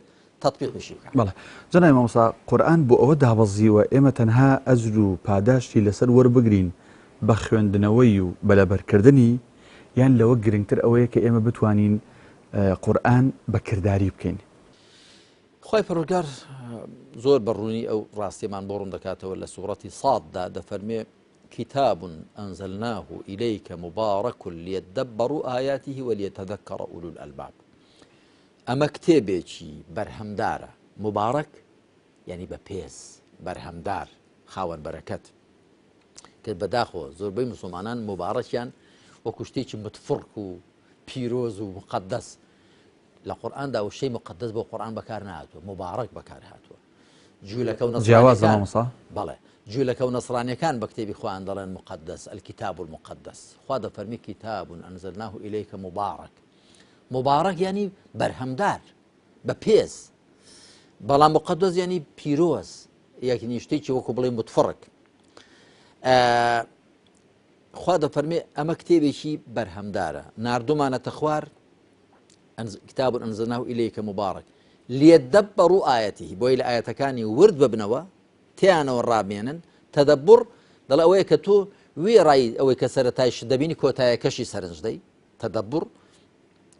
تەتبیقیشی بکا. بەڵێ جەنابی مامۆستا قورئان بۆ ئەوە دابەزیوە ئێمە تەنها ئەجر و پاداشتی لەسەر وەربگرین بە خوێندنەوەی و بە لەبەرکردنی یان لەوە گرنگتر ئەوەیە کە ئێمە بتوانین قورئان بە کرداری بکەین؟ خوای پەروەردگار زۆر بە ڕوونی ئەو ڕاستیەمان بۆ ڕوون دەکاتەوە لە سوڕەتی صاد دا دەفەرمێ کتاب أنزلناه إليك مبارك ليدبروا آياته وليتذكر أولو الألباب ئەمە کتێبێکی بەرهەمدارە مبارەک یعنی بە پێز بەرهەمدار خاوەن بەرەکەت کە بەداخەوە زۆربەی مسلمانان مبارەکیان وەکو شتێکی متفڕک و پیرۆز و مقدس لە قورئاندا وشەی مقدس بۆ قورئان بەکار نهاتووە مبارەک بەکار هاتووە جوولەکە و جیاوازە مامۆستا بەڵێ جوولەکە و نەسرانیەکان بە کتێبی خۆیان دەڵێن مقدس الكتاب المقدس خوا دەفەرمی کتاب أنزلناه إليك مبارك مبارك یعنی بەرهەمدار بە پێز بەڵام مقدس یعنی پیرۆز یەکنی شتێکی وەکو بڵێ متفڕک خوا دەفەرمێ ئەمە کتێبێکی بەرهەمدارە ناردومانەتە خوار کتاب انزلناه الیک مبارک لیدبروا آیاته بۆی لە ئاەتەکانی ورد ببنەوە تیانەوە ڕابمێنن تەدەبڕ دەڵێ ئەوەیە کە تۆ وێڕای ئەوەی کە سەرەتایش دەبینی کۆتایەکەشی سەرنج دەی تەدەبڕ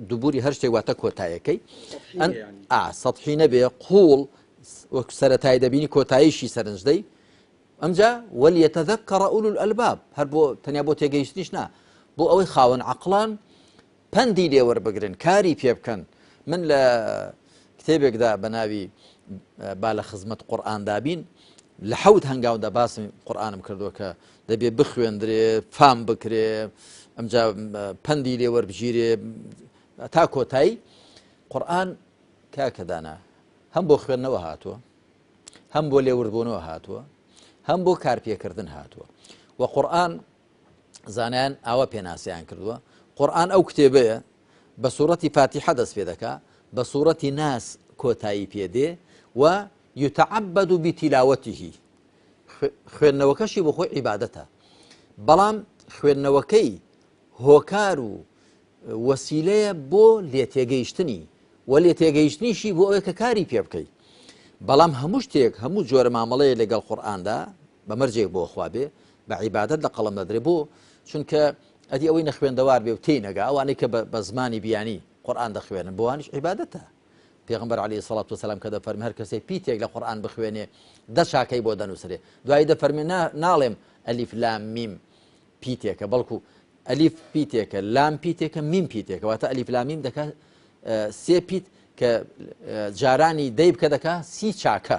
دوبوری هەر شتێک واتە کۆتایەکەی سەحی نەبێ قوڵ وەک سەتای دەبینی کۆتاییشی سەرنج دەی ئەمجا وليتذكر أولو الألباب هەر بۆ تەنیا بۆ تێگەیشتنیش نا بۆ ئەوەی خاوەن عقلان پەندی لێ وەربگرن، کاری پێ بکەن. من لە کتێبێکدا بە ناوی با لە خزمەت قورئاندا بین لە حەوت هەنگاودا باسم قورئانم کردووە کە دەبێ بخوێندرێ، فام بکرێ، ئەمجا پەندی لێ وەربگیرێ تا کۆتایی. قورئان کاکە دانا هەم بۆ خوێندنەوە هاتووە، هەم بۆ لێوردبوونەوە هاتووە، هەم بۆ کارپێکردن هاتووە. و قورئان زانایان ئاوا پێناسەیان کردووە، قورئان ئەو کتێبەیە بە سوڕەتی فاتیحە دەست پێ دەکا، بە سوڕەتی ناس کۆتایی پێ دێ و یتعبد بتلاوته، خوێندنەوەکەشی بۆ خۆی عیبادەتە، بەڵام خوێندنەوەکەی هۆکار و وەسیلەیە بۆ لێتێگەیشتنی و لێتێگەیشتنیشی بۆ ئەوەیە کە کاری پێ بکەی. بەڵام هەموو شتێک، هەموو جۆرە مامەڵەیە لەگەڵ قورئاندا بە مەرجێک بۆ خوا بێ بە عیبادەت لە قەڵەم دەدرێ. بۆ؟ چونکە ئەدی ئەوەی نەخوێندەوار بێ و تێی نەگا، ئەوانەی کە بە زمانی بیانی قورئان دەخوێنن بۆ وانیش عیبادەتە. پێغەمبەر عەلەیهی سەڵات وسەلام کە دەفەرمێ هەر کەسێک پیتێک لە قورئان بخوێنێ دە چاکەی بۆ دەنووسرێ، دوایی دەفەرمێ ناڵێم ئەلیف لام میم پیتێکە، بەڵکو ئەلیف پیتێکە، لام پیتێکە، میم پیتێکە، واتە ئەلیف لام میم دەکا سێ پیت کە جارانی دەی بکە دەکا سی چاکە.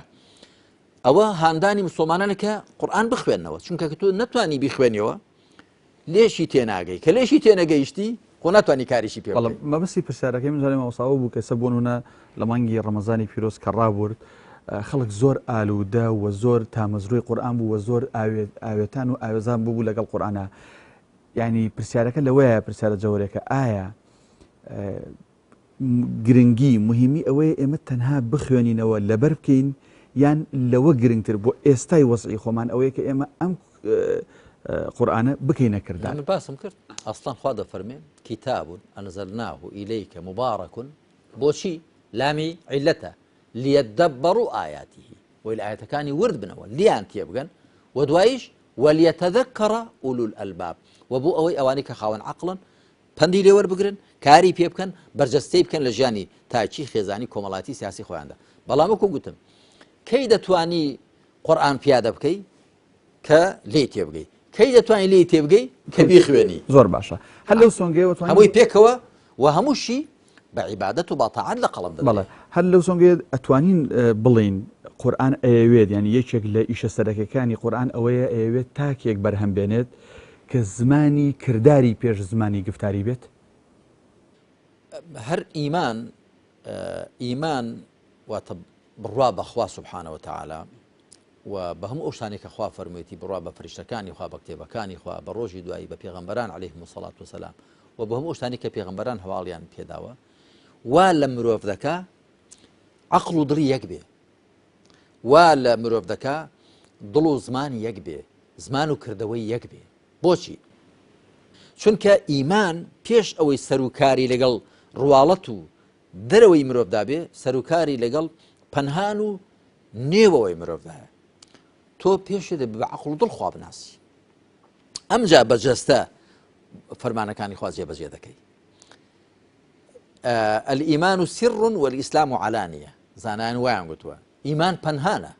ئەوە هاندانی مسلمانانە کە قورآن بخوێنەوە، چونکە کە تۆ نەتوانی بیخوێنیەوە لێشی تێناگەی، کە لێشی تێنەگەیشتی خۆ ناتوانی کاریشی پێ بکەی. مەبەستی پرسیارەکەی من جارێ مامۆستا ئەوە بوو کە ئێستا بۆ نموونە لە مانگی ڕەمەزانی پیرۆز کە ڕابورد خەڵک زۆر ئالوودە و زۆر تامەزرۆی قورئان بوو و زۆر ئاوێتان و ئاوێزان بوو لەگەڵ قورئانا. یعنی پرسیارەکە لەوەیە پرسیارە جەوەرێکە ئایا گرنگی مهمی ئەوەیە ئێمە تەنها بخوێنینەوە لەبەر بکەین یان لەوە گرنگتر بۆ ئێستای وەزعی خۆمان ئەوەیە کە ئێمە ئەم قورآانە بکەینە کردار من باسم کرد ئەسڵان خوا دەفەرمێ کتاب أنزلناه إليك مبارك بۆچی لامی عیلەتە ليدبروا آياته بۆی لە ئایەتەکانی ورد بنەوە لیان تێبگەن و دواییش وليتذكر أولو الألباب و بۆ ئەوەی ئەوانەی کە خاوەن عەقڵن پەندی لێ وەربگرن کاری پێ بکەن بەرجەستەی بکەن لە ژیانی تاکی خێزانی کۆمەڵاتی سیاسی خۆیاندا بەڵام وەکو گوتم کەی دەتوانی قورئان پیادە بکەی کە لێی تێبگەی کەی دەتوانی لێی تێبگەی کە بیخوێنی زۆر باشە هەر لەو سۆنگەیەوە توانی هەمووی پێکەوە و هەمووشی بە عیبادەت و بە تاعەت لە قەڵەم دەدرێ. بەڵێ هەر لەو سۆنگەیە ئەتوانین بڵێین قورئان ئەیەوێت یانی یەکێک لە ئیشە سەرەکیەکانی قورئان ئەوەیە ئەیەوێت تاکێک بەرهەم بێنێت کە زمانی کرداری پێش زمانی گفتاری بێت؟ هەر ئیمان ئیمان واتە بڕوا بە خوا سبحانە وتعالی و بە هەموو ئەو شتانەی کە خوا فەرموویەتی بڕوا بە فریشتەکانی خوا بە کتێبەکانی خوا بە ڕۆژی دوایی بە پێغەمبەران علیهم الصلاة والسلام و بە هەموو ئەو شتانەی کە پێغەمبەران هەواڵیان پێداوە وا لە مرۆڤ دەکا عەقڵ و دڵی یەک بێ وا لە مرۆڤ دەکا دڵ و زمانی یەک بێ زمان و کردەوەی یەک بێ بۆچی چونکە ئیمان پێش ئەوەی سەروکاری لەگەڵ ڕواڵەت و دەرەوەی مرۆڤدا بێ سەرکاری لەگەڵ پەنهان و نێوەوەی مرۆڤدایە تۆ پێشێ دەبێ بە عەقڵ و دڵ خوا بناسی ئەمجا بە جەستە فەرمانەکانی خوا جێبەجێ دەکەی الإيمان سر والإسلام علانية زانایان وایان گوتووە ئیمان پەنهانە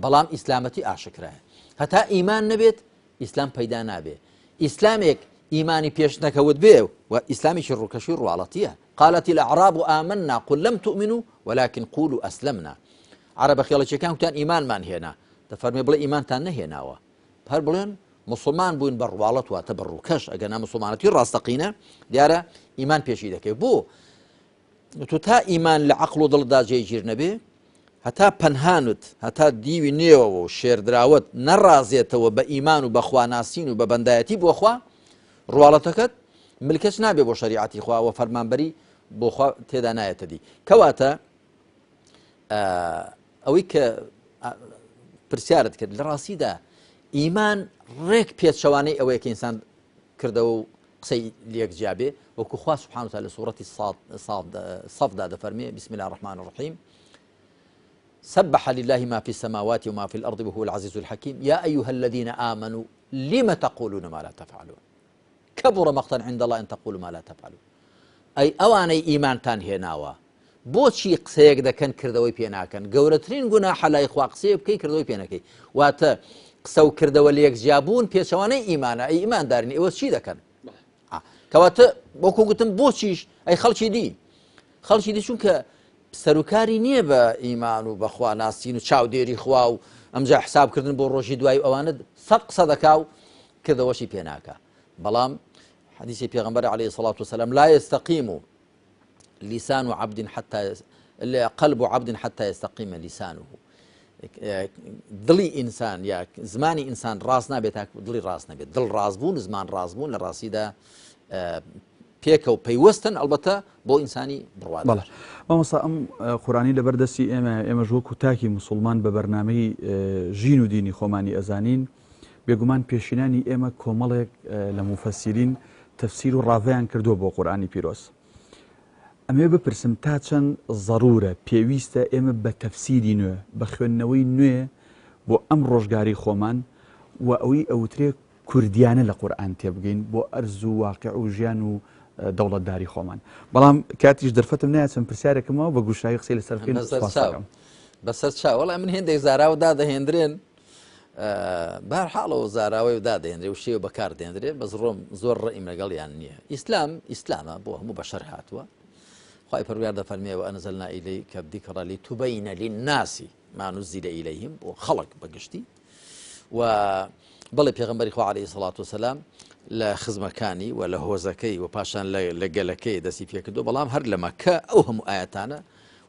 بەڵام ئیسلامەتی ئاشکرایە هەتا ئیمان نەبێت ئیسلام پەیدا نابێ ئیسلامێک ئیمانی پێش نەکەوت بێ و ئیسلامیی ڕووکەشی ڕواڵەتیە قالت الأعراب آمنا قل لم تؤمنوا ولكن قولوا أسلمنا عەرەبە خێڵەکیەکان وتیان ئیمانمان هێنا، دەفەرموێ بڵێ ئیمانتان نەهێناوە، هەر بڵێن موسڵمان بووین بە ڕواڵەت واتە بە ڕووکەش، ئەگەرنا موسڵمانەتی ڕاستەقینە دیارە ئیمان پێشی دەکەوێت. بۆ تۆ تا ئیمان لە عەقڵ و دڵدا جێگیر نەبێ، هەتا پەنهانت، هەتا دیوی نێوەوە و شێردراوەت نەڕازێتەوە بە ئیمان و بە خواناسین و بە بەندایەتی بۆ خوا، ڕواڵەتەکەت ملکەچ نابێ بۆ شەریعەتی خوا و فەرمانبەری بۆ خوا تێدا نایەتە دی. کەواتە ئەوەی کە پرسیارت کرد لە ڕاستیدا ئیمان ڕێک پێچەوانەی ئەوەیە کە ئینسان کردەوە و قسەی لێک جیابێ وەکو خوا سبحانه وتعالى لە سوڕەتی صفدا دەفەرمێ بسم الله الرحمن الرحیم سبح لله ما في السماوات وما في الأرض وهو العزيز الحكيم يا أيها الذين آمنوا لم تقولون ما لا تفعلون کبر مقتا عند اللە ان تقولوا ما لا تفعلون ئەی ئەوانەی ئیمانتان هێناوە بۆچی قسەیەک دەکەن کردەوەی پێ ناکەن گەورەترین گوناحە لای خوا قسەیە بکەی کردەوەی پێ نەکەی واتە قسە و کردەوە لەیەک جیابوون پێچەوانەی ئیمانە ئەی ئیماندارن ئێوە چی دەکەن کەواتە وەکو گوتم بۆچیش ئەی خەڵکی دی خەڵکی دی چونکە سەروکاری نییە بە ئیمان و بەخوا ناسین و چاودێری خوا و ئەمجا حسابکردن بۆ ڕۆژی دوای ئەوانە سەد قسە دەکا و کردەوەشی پێ ناکا بەڵام حەدیسی پێغەمبەر علیه الصلاة والسلام لا يستقيم لسان عبد حتى قلب عبد حتى يستقيم لسانه دڵی ئینسان یا زمانی ئینسان ڕاست نابێت تا دڵی ڕاست نەبێت دڵ ڕاستبوون زمان ڕاستبوون لە ڕاستیدا پێکە و پەیوەستن ئەلبەتە بۆ ئینسانی بڕوادار. بەڵێ مامۆستا ئەم قورئانی لەبەر دەستی ئێمە ئێمەش وەکو تاکی موسڵمان بە بەرنامەی ژین و دینی خۆمانی ئەزانین بێگومان پێشینانی ئێمە کۆمەڵێک لە موفەسیرین تەفسیر و ڕاڤەیان کردووە بۆ قورئانی پیرۆز ئەمەوێ بپرسم تا چەند زەرورە پێویستە ئێمە بە تەفسیری نوێ بە خوێندنەوەی نوێ بۆ ئەم ڕۆژگاری خۆمان و ئەوەی ئەوترێ کوردیانە لە قورئان تێبگەین بۆ ئەرز و واقع و ژیان و دەوڵەتداری خۆمان بەڵام کاتیش دەرفەتم نایە چەند پرسیارێکم ماوە بە گوشراوی قسەی لەسەر بکەین سوپاس دەکەم. بەسەر چاو وەڵا من هێندێک زاراوە دادەهێندرێن بار حاڵەوە زاراوەی و دادەێنرێ و شێوە بەکار دێنرێ بەس ڕۆم زۆر ڕێیم لەگەڵیان نییە ئیسلام ئیسلامە بۆ هەموو بەشەر هاتووە خوای پەروەردگار دەفەرمێ وأنزلنا إليك الذكر لتبين للناس ما نزل إليهم بۆ خەڵک بەگشتی و بەڵێ پێغەمبەری خوا عەلەیهی سەڵات وسەلام لە خزمەکانی و لە هۆزەکەی و پاشان لە گەلەکەی دەستی پێکردو بەڵام هەر لە مەکە ئەو هەموو ئاەتانە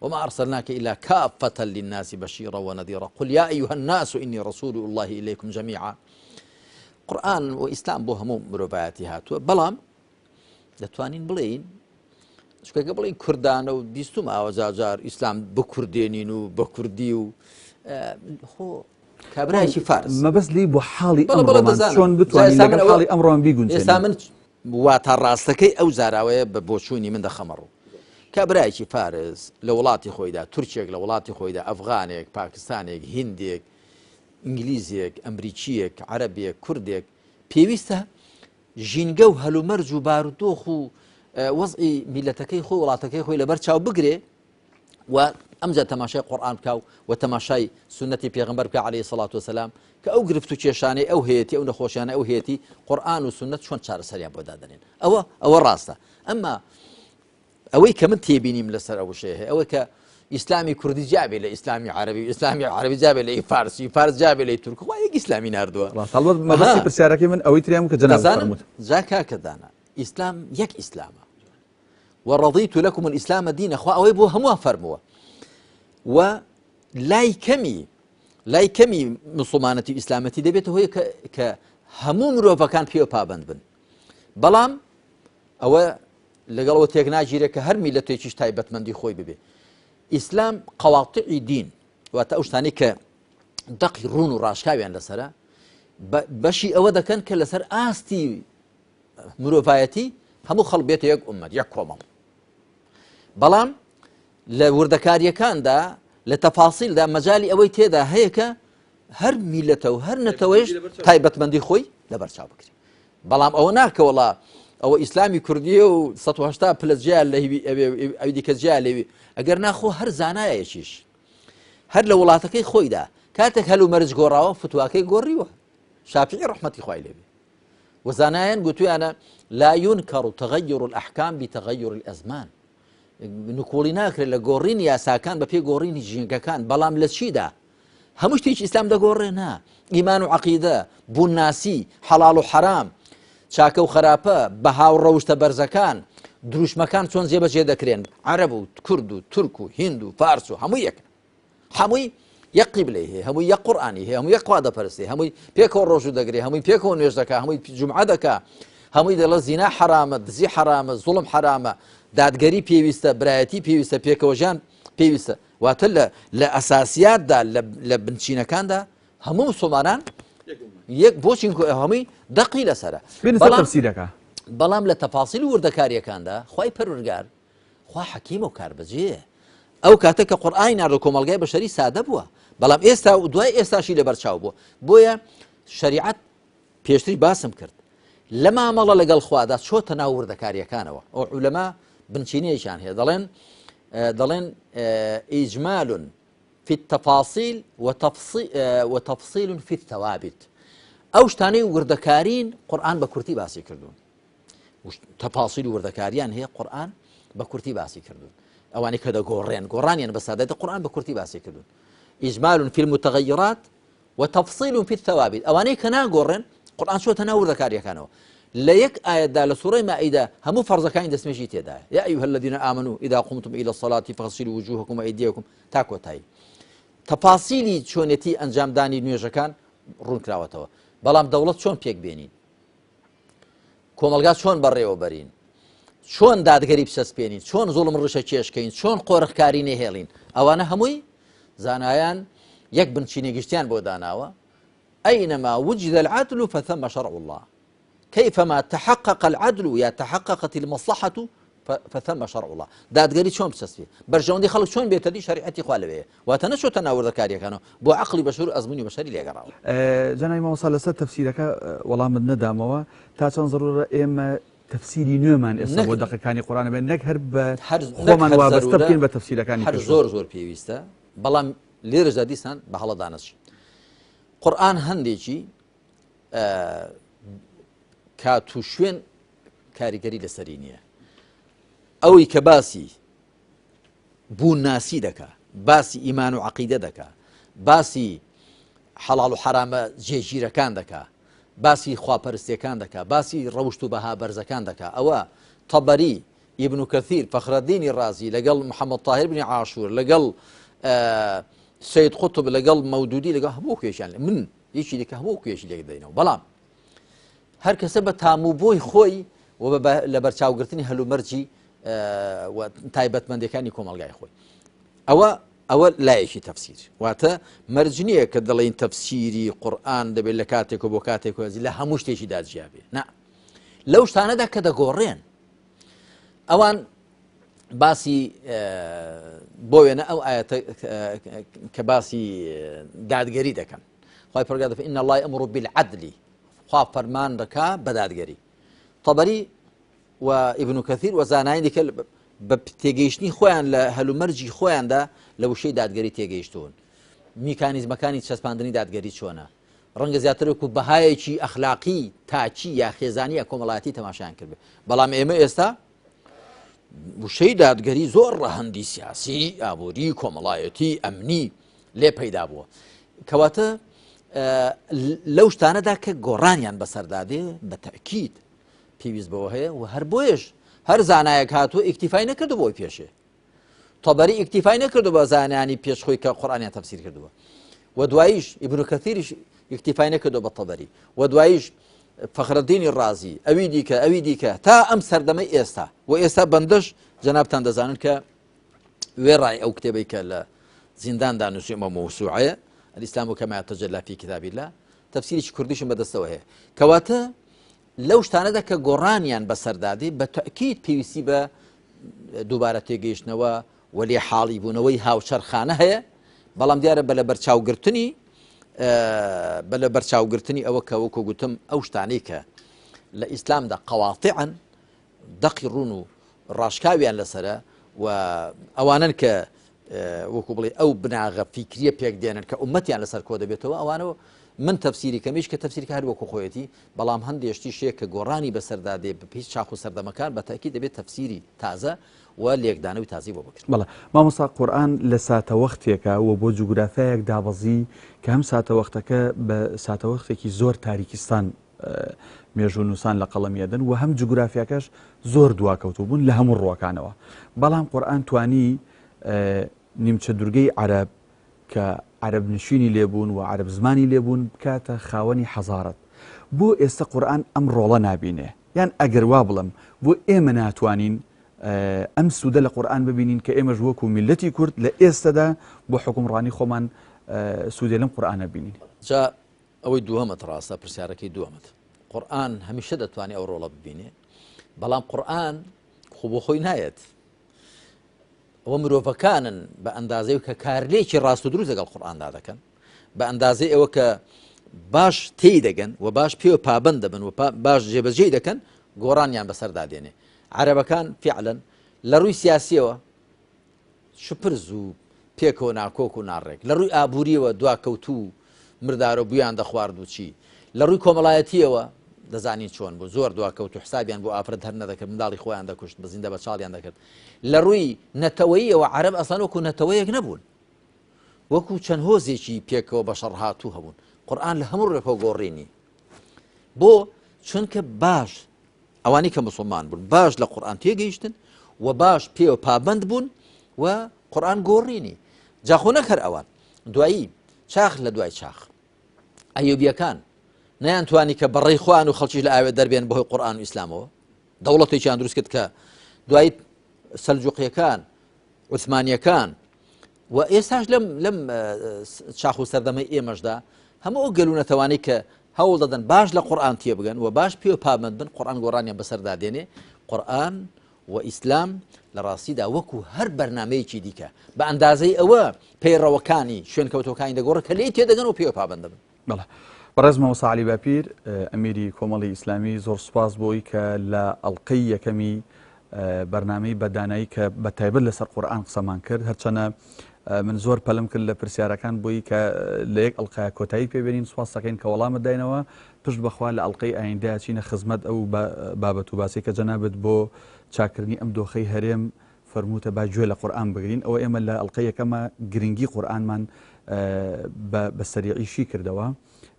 وما أرسلناك إلا كافة للناس بشيرا ونذيرا قل يا أيها الناس إني رسول الله إليكم جميعا قورآن و ئیسلام بۆ هەموو مرۆڤایەتی هاتووە بەڵام دەتوانین بڵێین چونکە بڵین کوردانە و بیستم ئاوە جاجار ئیسلام بکوردێنین و بە کوردی و خۆ کابرایکی فارس مەبەست لی بۆ حاڵی چۆن بتوانین لەگەڵ حاڵی ئەمڕۆمان بیگونجێنین ئێستا من واتا ڕاستەکەی ئەو زاراوەیە بە بۆچوونی من دەخەمە ڕوو کابرایکی فارس لە وڵاتی خۆیدا تورکێک لە وڵاتی خۆیدا ئەفغانێک پاکستانێک هندێک ئینگلیزێک ئەمریکیەک عەرەبێک کوردێک پێویستە ژینگە و هەلومەرج و بارودۆخ و وەزعی میلەتەکەی خۆی وڵاتەکەی خۆی لەبەر چاو بگرێ و ئەمجا تەماشای قورآن بکە و تەماشای سنەتی پێغمبەر بکە عليه سڵات وسلام کە ئەو گرفت و کێشانەی ئەو هەیەتی ئەو نەخۆشیانە ئەو هەیەتی قورآن و سنت چۆن چارەسەریان بۆ دادەنێن ئەوە ئەوە ڕاستە ئەمما ئەوەی کە من تێبینیم لەسەر ئەو وشەیە هەیە ئەوەی کە ئیسلامی کوردی جیابێ لە ئیسلامی عەرەبی و ئیسلامی عەرەبی جیابێ لە فارسی فارس جیابێ لە تورک خوا یەک ئیسلامی ناردووە ڕاست هەڵبەت مەبەستی پرسیارەکەی من ئەوەی تریان کە جەنابت دەزانم فەرمووت. جا کاکە دانا ئیسلام یەک ئیسلامە وڕضیت لكم الإسلام دينا خوا ئەوەی بۆ هەمووان فەرمووە و لای کەمی لای کەمی مسلمانەتی و ئیسلامەتی دەبێتە هۆی کە هەموو مرۆڤەکان پێوە پابند بن بەڵام ئەوە لەگەڵ ئەوە تێک ناگیرێت کە هەر میللەتێکیش تایبەتمەندی خۆی ببێ. ئیسلام قەواتعی دین واتە ئەو شتانەی کە دەقی ڕوون و ڕاشکاویان لەسەرە بەشی ئەوە دەکەن کە لەسەر ئاستی مرۆڤایەتی هەموو خەڵک بێتە یەک ئومەت یەک کۆمەڵ. بەڵام لە وردەکاریەکاندا لە تەفاسیلدا مەجای ئەوەی تێدا هەیە کە هەر میلەتە و هەر نەتەوەیش تایبەتمەندی خۆی لەبەرچاو بکرێت بەڵام ئەوە ناکە وڵا ئەوە ئیسلامی کوردیە و 1970 پلە جیا لە هیوی ئەوی دیکە جیا لەوی ئەگەر ناخۆ هەر زانایەکیش هەر لە وڵاتەکەی خۆیدا کاتێک هەل و مەرج گۆڕاوە فتواکەی گۆڕیوە شافعی ڕحمەتی خوای لێبێ و زانایان گوتویانە لا ينكر تغير الأحكام بتغير الأزمان نکوڵی ناکرێت لە گۆڕینی یاساکان بە پێی گۆڕینی ژینگەکان بەڵام لە چیدا هەموو شتێکی ئیسلام دەگۆڕێ نا ئیمان و عقیدە بوونناسی حەڵاڵ و حەرام چاکە و خراپە بەها و ڕەوشتە بەرزەکان دروشمەکان چۆن جێبەجێ دەکرێن عەرەب و کورد و تورک و هیند و فارس و هەموو یەکە هەمووی یەک قیبلەی هەیە هەمووی یەک قورئانی هەیە هەموو یەک خوا دەپەرستێ هەمووی پێکەوە ڕۆژوو دەگرێ هەمووی پێکەوە نوێژ دەکا هەمووی جومعە دەکا هەمووی دەڵێ زینا حەرامە دزی حەرامە زوڵم حەرامە دادگەری پێویستە برایەتی پێویستە پێکەوە ژیان پێویستە واتە لە لە ئەساسیاتدا لە بنچینەکاندا هەموو مسلمانان یەک بۆچین هەمووی دەقی لەسرە بەڵام بەڵام لە تەفاسیل و وردەکاریەکاندا خوای پەروەردگار خوا حەکیمە و کاربەجێیە. ئەو کاتە کە قورئانی ناردوە کۆمەڵگای بەشەری سادە بووە، بەڵام ئێستا و دوای ئێستاشی لەبەر چاو بووە. بۆیە شەریعەت پێشتری باسم کرد لە مامەڵە لەگەڵ خوادا چۆتە ناو وردەکاریەکانەوە. ئەو عولەما بنچینەیەکیان هەیە دەڵێن دەڵێن ئیجمال في التفاصيل وتفصيل في الثوابت ئەو شتانەی وردەکارین قورئان بە کورتی باسی کردوون. تەفاسیل و وردەکاریان هەیە قورئان بە کورتی باسی کردوون ئەوانەی کە دەگۆڕێن گۆڕانیان بەسادێت قورئان بە کورتی باسی کردوون ئیجمال في المتغيرات وتفصيل في الثوابت ئەوانەی کە ناگۆڕێن قورئان چۆتە ناو وردەکاریەکانەوە لە یەک ئاەتدا لە سوڕەی مائیدە هەموو فەرزەکانی دەستنوێژی تێدایە يا أيها الذين آمنوا إذا قمتم إلى الصلاة فاغسلوا وجوهكم وأيديكم تا کۆتایی تەفاسیلی چۆنێتی ئەنجامدانی نوێژەکان ڕوونکراوەتەوە بەڵام دەوڵەت چۆن پێک بێنین کۆمەڵگا چۆن بەڕێوە بەرین چۆن دادگەری بچەسپێنین چۆن زوڵم ڕشە کێشکەین چۆن قۆرخکاری نەهێڵین ئەوانە هەمووی زانایان یەک بنچینە گشتیان بۆ داناوە أينما وجد العدل فثم شرع الله كيفما تحقق العدل یا تحققت المصلحة فثم شرع الله دادگەری چۆن بچەسپێ بەرژەوەندی خەڵک چۆن بێتە دی شەریعەتی خوا لەوێ واتە نەچۆتە ناو وردەکاریەکانەوە بۆ عەقڵی بەشەر و ئەزموونی بەشەری لێگەڕاوە. جەنابی مامۆستا لەسەر تەفسیرەکە وەڵامت نەدامەوە تا چەند زەرورە ئێمە تەفسیری نوێمان ئێستا بۆ دەقەکانی قورئان هەبێت نەک هەر بە خۆمان وابەستە بکەین بە تەفسیرەکانی هەر زۆر زۆر پێویستە بەڵام لێرەشدا دیسان بە هەڵەدا نەچین قورئان هەندێکی کات و شوێن کاریگەری لەسەری نییە ئەوەی کە باسی بوونناسی دەکا باسی ئیمان و عقیدە دەکا باسی حەڵال و حرامە جێگیرەکان دەکا باسی خواپەرستیەکان دەکا باسی ڕەوشت و بەها بەرزەکان دەکا ئەوە تەبەری ئیبن و کەثیر فەخرەدینی ڕازی لەگەڵ محەممەد تاهر بنی عاشور لەگەڵ سید قوتب لەگەڵ مەودودی لەگەڵ هەموو کوێشیان من یەکی دیکە هەموو کوێشی لێک دەینەوە بەڵام هەر کەسە بە تام و بۆی خۆی و بە لەبەرچاوگرتنی هەلومەرجی و تایبەتمەندەکانی کۆمەلگای خۆی ئەوە ئەوە لایەکی تەفسیر واتە مەرج نییە کە دەڵێن تەفسیری قورآن دەبێت لە کاتێک و بۆ کاتێک وەزی لە هەموو شتێکی داجیابێ نا لەو شتانەدا کە دەگۆڕێن ئەوان باسی بۆ وێنە ئەو ئاەتە کە باسی دادگەری دەکەن خوای پەروەردگار دەفەرموێ ان اللە یامر بالعدل خوا فەرمان دەکا بە دادگەری طبری و ابن کثیر و زانایان دیکە بە تێگەیشتنی خۆیان لە هەلومەرجی خۆیاندا لە وشەی دادگەری تێگەیشتون میکانیزمەکانی چەسپاندنی دادگەری چۆنە ڕەنگە زیاتر وەکو بەهایەکی ئەخلاقی تاکی یا خێزانی یا کۆمەڵایەتی تەماشایان کردبێ بەڵام ئێمە ئێستا وشەی دادگەری زۆر ڕەهەندی سیاسی ئابووری کۆمەڵایەتی ئەمنی لێ پەیدا بووە کەواتە لەو شتانەدا کە گۆڕانیان بەسەردا دێ بە تەکیید پێویست بەوە هەیە و هەر بۆیش هەر زانایەک هاتووە ئیکتیفای نەکردو بۆی پێشێ تەبەری ئیکتیفای نەکردو بە زانانی پێش خۆی کە قورآانیان تەفسیر کردووە و دواییش ئیبن کەثیریش ئیکتیفای نەکردو بە تەبەری و دواییش فەخرەدینی ڕازی ئەوی دیکە ئەوی دیکە تا ئەم سەردەمەی ئێستا و ئێستا بەندەش جەنابتان دەزانن کە وێڕای ئەو کتێبەی کە لە زینداندا نووسیومە مەوسوعەیە الاسلام كما يتجلى في كتاب الله تەفسیرێکی کوردیشم بەدەستەوە هەیە کەواتە لەو شتانەدا کە گۆڕانیان بەسەردادێ بە تەکیید پێویستی بە دووبارە تێگەیشتنەوە و لێ حاڵی بوونەوەی هاوچەرخانە هەیە، بەڵام دیارە بە لەبەرچاوگرتنی بە لەبەرچاوگرتنی ئەوە کە وەکو گوتم ئەو شتانەی کە لە ئیسلامدا قەواتیعن دەقی ڕوون و ڕاشکاویان لەسرە و ئەوانن کە وەکو بڵێ ئەو بناغە فیکریە پێک دێنن کە ئومەتیان لەسەر کۆ دەبێتەوە ئەوانەوە من تەفسیری کەمیش کە تەفسیرکە هەر وەکو خۆیەتی بەڵام هەندێ شتیش هەیە کە گۆڕانی بەسەردا دێ بەپێی چاخ و سەردەمەکان بە تەئکید دەبێت تەفسیری تازە و لێکدانەوەی تازەی بۆ بکرێت. بەڵێ مامۆستا قورئان لە ساتەوەختێکا و بۆ جوگرافیایەک دابەزی کە هەم ساتەوەختەکە بە ساتەوەختێکی زۆر تاریکستان مێژوونووسان لە قەڵەمی ئەدەن و هەم جوگرافیاکەش زۆر دواکەوتوو بوون لە هەموو ڕووەکانەوە بەڵام قورئان توانی نیمچە دورگەی عەرەب کە عەرەب نشینی لێ بوون و عەرەب زمانی لێ بوون بکاتە خاوەنی حەزارەت. بۆ ئێستە قورئان ئەم ڕۆڵە نابینێ؟ یان ئەگەر وا بڵێم بۆ ئێمە ناتوانین ئەم سوودە لە قورئان ببینین کە ئێمەش وەکوو میللەتی کورد لە ئێستەدا بۆ حوکمڕانی خۆمان سوودێ لەم قورئانە ببینین؟ جا ئەوەی دووەمت ڕاستە، پرسیارەکەی دووەمت. قورئان هەمیشە دەتوانێ ئەو ڕۆڵە ببینێ، بەڵام قورئان خۆ بۆ خۆی نایەت. ئەوە مرۆڤەکانن بە ئەندازەی کە کارلێکی ڕاست و دروست لەگەڵ قورئاندا دەکەن بە ئەندازەی ئەوە کە باش تێی دەگەن و باش پێوە پابند دەبن و باش جێبەجێی دەکەن گۆڕانیان بەسەردا دێنێ عەرەبەکان فعلەن لە ڕووی سیاسیەوە شپرز و پێکەوە ناکۆک و ناڕێک لە ڕووی ئابووریەوە دواکەوتوو و مردارە بوویان دەخوارد و چی لە ڕووی کۆمەڵایەتیەوە دەزانین چۆن بوو زۆر دواکەوت و حسابیان بۆ ئافرەت هەر نەدەکرد منداڵی خۆیان دەکوشت بە زیندە بە چاڵیان دەکرد لە ڕووی نەتەوەیەوە عەرەب ئەسڵەن وەکو نەتەوەیەک نەبوون وەکو چەند هۆزێکی پێکەوە بە شەڕ هاتوو هەبوون قورئان لە هەموو ڕێکەوە گۆڕینی بۆ چونکە باش ئەوانەی کە مسلمان بوون باش لە قورئان تێگەیشتن و باش پێوە پابند بوون و قورئان گۆڕینی جاخۆ نەکەر ئەوان دوایی چاخ لە دوای چاخ ئەیوبیەکان نەیان توانی کە بەڕێی خۆیان و خەڵکیش لە ئاوێ دەربێن بەهۆی قورئان و ئیسلامەوە دەوڵەتێکیان دروست کرد کە دوای سەلجوقیەکان عوسمانیەکان و ئێستاش لەم لەم چاخ و سەردەمەی ئێمەشدا هەموو ئەو گەل و نەتەوانەی کە هەوڵ دەدەن باش لە قورئان تێبگەن و باش پێ پابند بن قورئان گۆڕانیان بەسەردا دێنێ قورئان و ئیسلام لە ڕاستیدا وەکو هەر بەرنمەیەکی دیکە بە ئەندازەی ئەوە پەیڕەوەکانی شوێنکەوتەکانی دەگۆڕە کە لێی تێدەگەن و پێوە پابند دەبن. بەڵێ بەڕێز مامۆستا عەلی باپیر ئەمیری کۆمەڵی ئیسلامی زۆر سوپاس بۆی کە لە ئەڵلقەی یەکەمی بەرنمەی بەدانایی کە بە تایبەت لەسەر قورآن قسەمان کرد هەرچەنە من زۆر پەلم کرد لە پرسیارەکان بۆی کە لە یەک ئەڵلقەیە کۆتایی پێبێنین سوپاس دەکەین کە وەڵامت داینەوە پشت بەخوا لە ئەڵلقەی ئایندە چینە خزمەت ئەو بابەت و باسی کە جەنابت بۆ چاکردنی ئەم دۆخەی هەرێم فەرمووتە با گوێ لە قورئان بگرین ئەوە ئێمە لە ئەڵقەی یەکەما گرنگی قورئانمان بە بە سەریعی شی کردەوە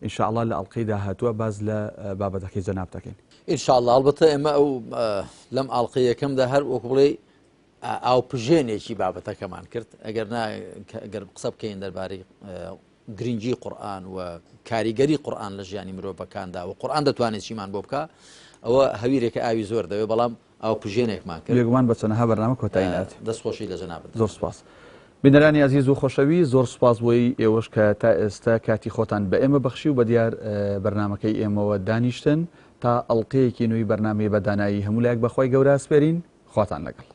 ان شاء اللە لە ئەڵقەی داهاتووە باس لە بابەتەکەی جەنابت دەکەین. ان شاء اللە هەڵبەتە ئێمە ئەو لەم ئاڵقەی یەکەمدا هەر وەکو بڵێی ئاوپژێنێکی بابەتەکەمان کرد ئەگەر نا گەر قسە بکەین دەربارەی گرنگی قورئان و کاریگەری قورئان لە ژیانی مرۆڤەکاندا و قورئان دەتوانێت چیمان بۆ بکا ئەوە هەویرێکە ئاوی زۆر دەوێت بەڵام ئاو پژێنێکمان کرد. بێگومان بە چەنەها بەرنامە کۆتایی نایەت. دەست خۆشی لە جەنابت زۆر سوپاس. بینەرانی ئازیز و خۆشەویست زۆر سوپاس بۆی ئێوەش کە تا ئێستا کاتی خۆتان بە ئێمە بەخشی و بە دیار بەرنامەکەی ئێمەوە دانیشتن تا ئەڵقەیەکی نوێی بەرنامەی بە دانایی هەموو لایەک بە خوای گەورە ئەسپێرین خواتان لەگەڵ.